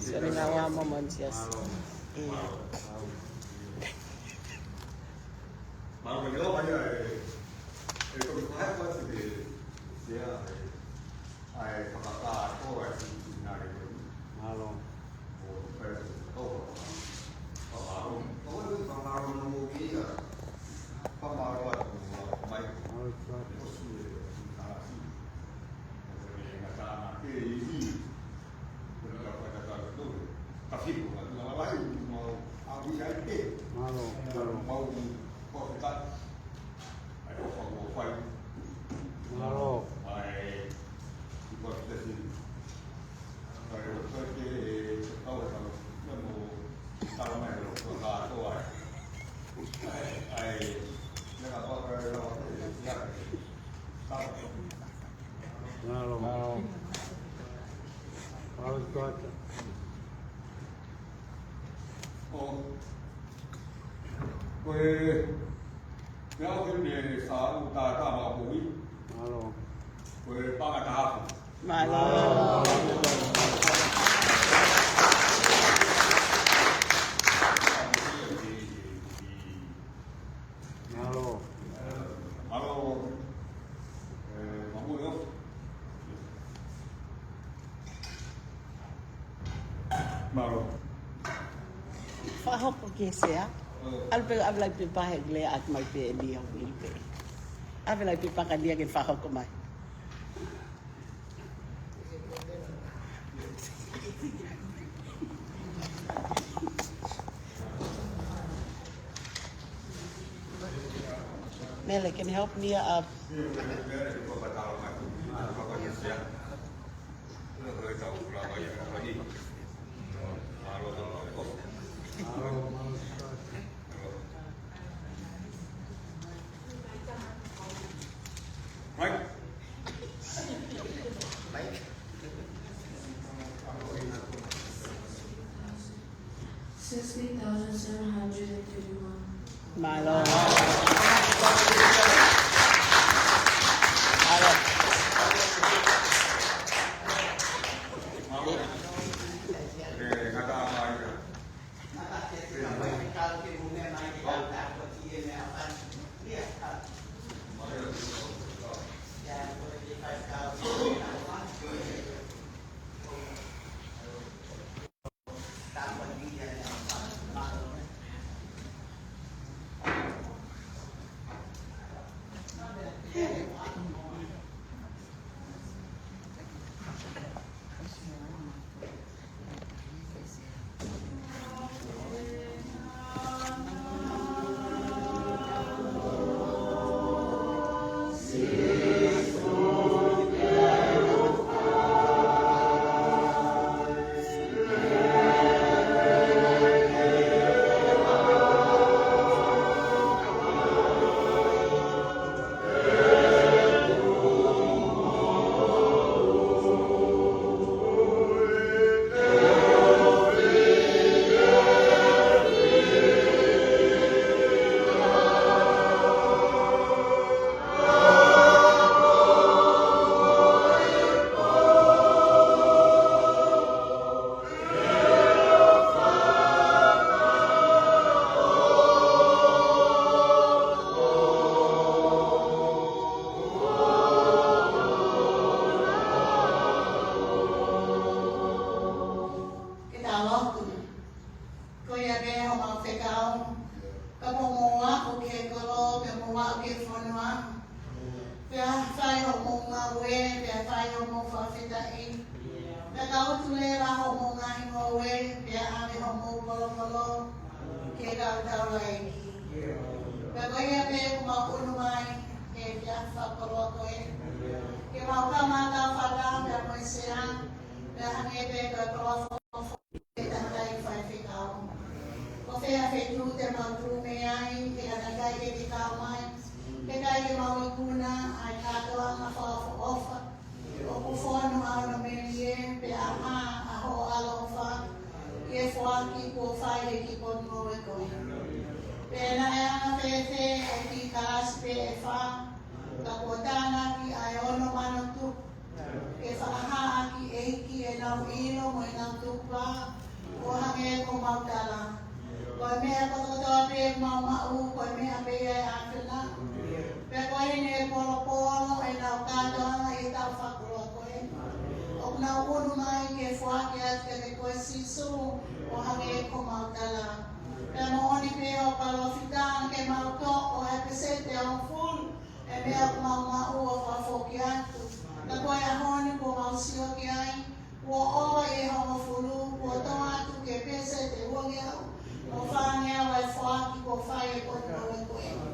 Sio ni ngā wā mo mantias. Mālō. Mālō, mālō, mālō, ʻe, ʻe, ko e fakaʻaho atu ke, ke, ʻa e, ʻa e fakakātoa ʻa e semitinare ko eni. Mālō. ʻO, ʻe, ʻo, fakamālō. ʻO, ʻe, fakamālō mo kia. Fakamālō atu mo mai. Mālō, ʻo, ʻo, ʻo, ʻo, Mālō, mālō. Mālō. Mālō, mālō. Mālō, Tuata. ʻO, ko e, meʻa ʻoku ne sa u tātā maʻa koe. Mālō. Ko e paʻanga taha afe. Mālō. Mālō. Mālō. ʻE, mamoe ʻo. Mālō. Fakahoko ki he sea. ʻAlu pē, ʻave e lauʻi pepa he lea atu mai pē ʻe Lia Uili pē. ʻAve e lauʻi pepa kia Lia ke fakahoko mai. Mele, can you help Lia up? Mike. Sixty thousand seven hundred and thirty-one. Mālō. Mālō. Ke tau lotu. Ko ia pē homau fekau. Kapau ʻoku mou aʻu ki he kolo, pea mou aʻu ki he fonua, pea fai hoʻomou ngāue, pea fai hoʻomou fakafetaʻi, pea ka utu leva hoʻomou ngaahi ngoue, pea ʻave hoʻomou polopolo ki he kau taulaʻeiki. Pea ko ia pē ʻoku mau ʻunu mai, ke ke fakapoloa koe, ke mau kamata fata pea mo e sea, pea hangē pē ko e koloa fofo ʻe tangataʻeiki faifekau. Ko fē ha feituʻu te mau tuʻu mei ai, he ʻikai ke ke kau mai, he ʻikai ke mau ikuna ʻa e kātoanga fakaʻofoʻofa ʻoku fonu ʻa hono melie, pea ʻa hoʻo ʻaloʻofa ʻi he foaki kuo fai he kiʻi potu ngoue ko eni. Pea naʻe anga fēfē ʻa e kiʻi kalasi pē ʻe fā, ka kuo tānaki ʻa e ono mano tupu Ke fakahā ʻaki ʻEiki ʻenau ʻilo mo ʻenau tukupā, ʻo hangē ko homau tala. Ko e meʻa kotoa pē ʻoku mau maʻu, ko e meʻa pē ia ʻa e ʻAfiona. Pea ko ʻene polopolo ʻenau kātoanga ʻi he taʻu fakakoloa ko eni. ʻOku nau ʻunu mai ke foaki atu kiate koe Sīsū, ʻo hangē ko homau tala. Pea moʻoni pē ʻa e palōfita naʻa ke mau toʻo ʻa e peseti ʻe hongofulu, ʻa e meʻa ʻoku mau maʻu ʻo fakafoki atu. Ka ko e ʻaho ni kuo mau sio ki ai, kuo ʻova ʻi he hongofulu, kuo tō atu ki he peseti ʻe uangeau mo fāngeau ʻa e foaki kuo fai ʻe he potungāue ko eni.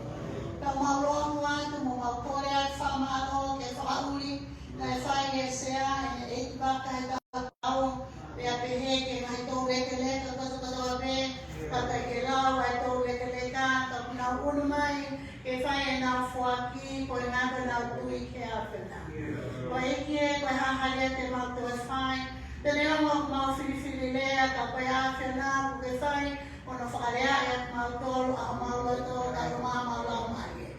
Ka mau lotu atu mo mau kole atu fakamālō ki he fakaʻuli naʻe fai ʻe he Sea ʻi he ʻeikivaka he taʻu, pea pehē ki he ngaahi toulekeleka kotoa kotoa pē, ka ʻikai ke lau ʻa e toulekeleka, ka ʻoku nau ʻunu mai ke fai ʻenau foaki, ko e ngata ʻenau tui ki he ʻAfiona. Ko e ʻEiki ē, ko e hā ha lea te mau toe fai, te ne ongo ʻoku mau filifili lea, ka ko e ʻAfiona ʻoku ke fai hono fakalea ʻiate kimautolu ʻa homau loto, kae ʻumaʻā homau laumālie.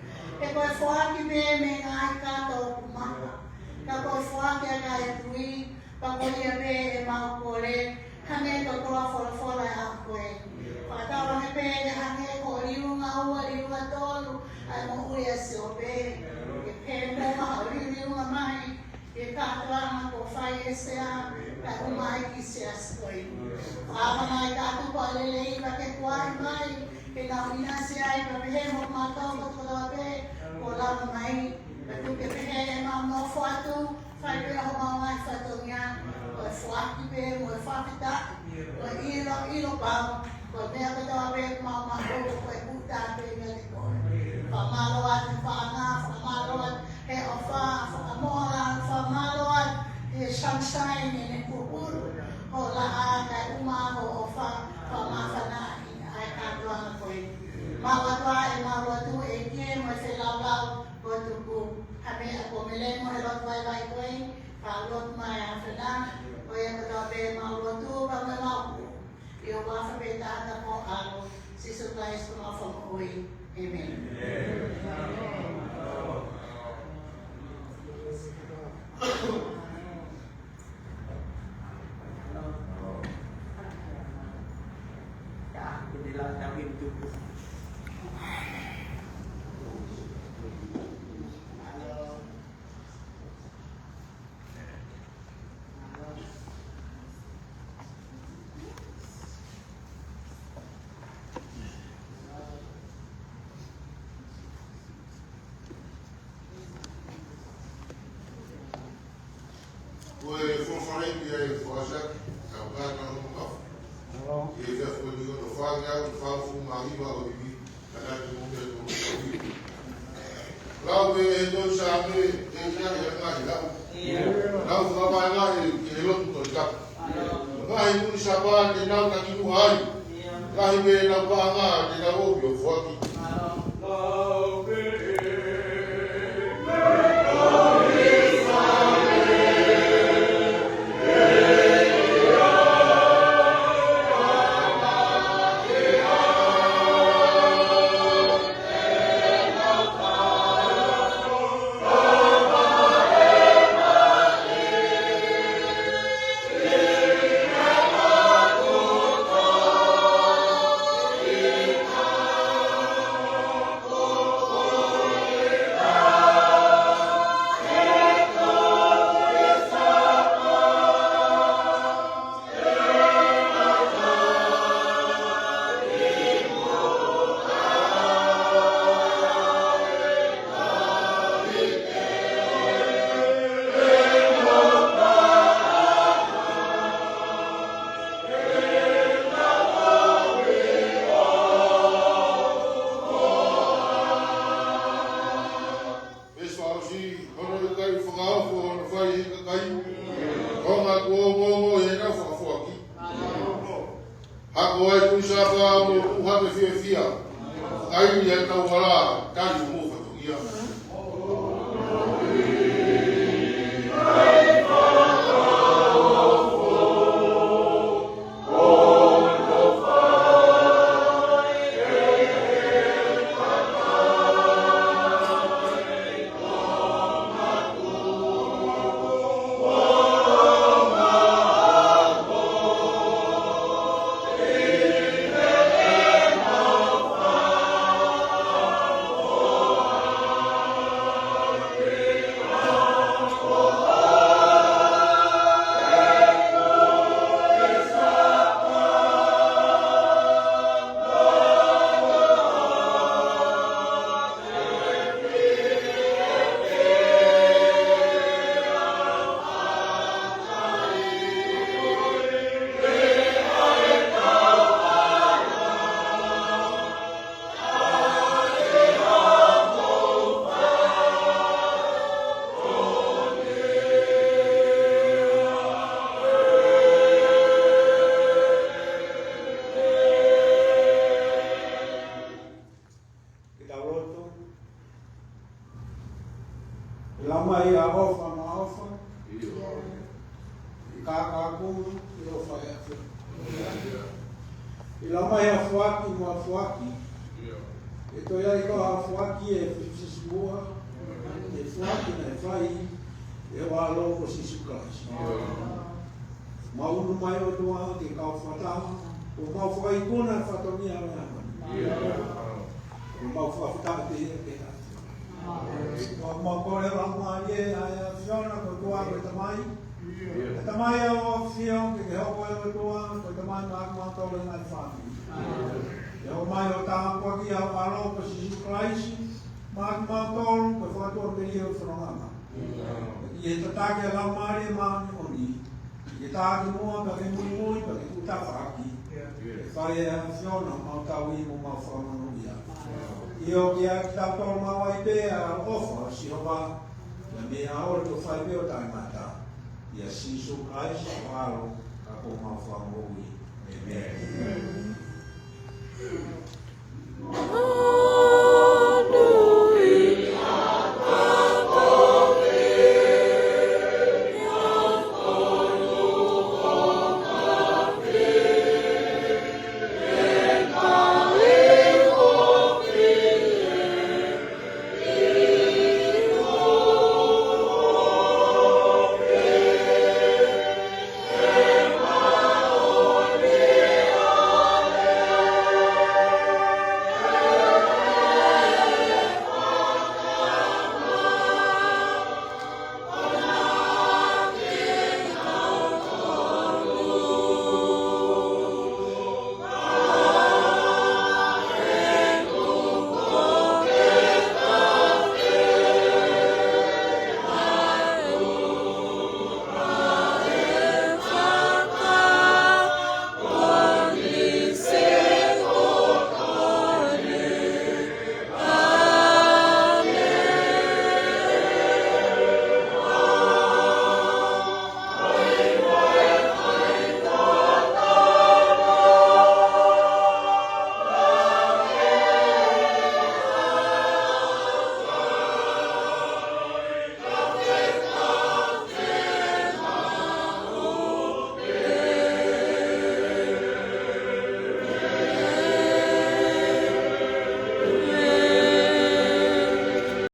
He ko e foaki pē mei he ngaahi kato ʻoku maha, ka ko e foaki ʻaki ʻa e tui, pea ko ia pē ʻemau kole, hangē ko e koloa folofola ʻa e ʻaho ko ē. Fakatauange pē ke hangē ko e liunga ua, liunga tolu ʻa e moʻui ʻa Siope. Ke pehē muʻa ʻa e liunga mai, ke kātoanga kuo fai ʻe he Sea, kae ʻumaʻā e kiʻi Siasi ko eni. Fakaava mai ka tuku ʻa e lelei pea ke kuaʻi mai, ke nau ʻinasi ai pea pehē mo kimautolu kotoa pē kuo lava mai. Pea tuku ke pehē ʻemau nofo atu, fai pē homau ngaahi fatongia, ko e foaki pē mo e fakafetaʻi, mo e ʻilo, ʻilo pau, ko e meʻa kotoa pē ʻoku mau maʻu, ko e kuta pē meiate koe. Fakamālō atu he paʻanga, fakamālō atu he ʻofa, fakamoʻoni, fakamālō atu he sunshine ʻene pupulu ho laʻā kae ʻumaʻā ho ʻofa, fakamāfanaʻi ʻa e kātoanga ko ē. Mau ʻatu ʻa ʻemau lotu ʻEiki mo e feilaulau kuo tuku. Ha meʻa kuo melemo he lotu vaivai ko ē, ka lotu mai ʻa e ʻAfiona, ko ia kotoa pē ʻemau lotu, ka mo ʻemau ʻi he huafa pē taha ko e ʻAlo, Sīsū Kalaisi ko homau Fakamoʻui. ʻĒmeni. Ko e folofola ʻi he Fuakava, ka ʻoku ʻi ai ʻa e kau makafu. ʻI he efiafi ni ʻoku ou fakaʻamu ke u fakafoki mai ʻa e hiva ʻo e ivi. Lau pē ʻe he tohi Saame, ʻe ʻi ai ʻa e ngaahi lau. Lau fakavaivai ki he lotu Tohi Tapu. Ngaahi muli Sāpate nau taki muha ai. Lahi pē ʻenau paʻanga te nau ō ʻo foaki. Veesi fakaʻosi, hono ʻikai fakaofo hono fai ʻe he kakai, konga kuo ongoongo ʻi heʻenau fakafoaki. Hako ʻa e tui Sāpate mo tuʻu hake fiefia, kae ʻi ai ʻa e tauhala, tali mo fatongia. ʻI he lau mai ʻa e foaki mo e foaki. ʻE toe ʻi ai ko e foaki ʻe fisifisimuʻa, ʻa e foaki naʻe fai ʻe ho ʻAlo ko Sīsū Kalaisi. Mau ʻunu mai ʻOtua ke kau fakataha, ʻo mau fakaikuna e fatongia ʻo e ʻaho ni. ʻO mau fakafetaʻi pē ia ke ʻAfiona. ʻO mau kole ʻa e Laumālie ʻa e ʻAfiona ko e ʻOtua ko e Tamai. ʻE Tamai ʻa ho ʻAfio, ke ke hoko ʻa e ʻOtua ko e Tamai maʻa kimautolu ʻi he ngaahi fāmili. Ke hoko mai ʻo tāpuakiʻi ʻa ho ʻAlo ko Sīsū Kalaisi maʻa kimautolu ko e fakatuʻamelie ʻo e fononga. ʻI he tataki ʻa e Laumālie Māʻoniʻoni, ke taki muʻa pea ke muimui pea ke tuʻu tafaʻaki. Ke fai ʻe he ʻAfiona homau tauhi mo homau fakamonūʻia. ʻIo, kiate kitautolu maʻu ai pē ʻa e ʻofa ʻo Sihova, ʻa e meʻa ʻoku fai pē ʻo taʻengata. ʻIa Sīsū Kalaisi ho ʻAlo, ka ko homau Fakamoʻui. ʻĒmeni.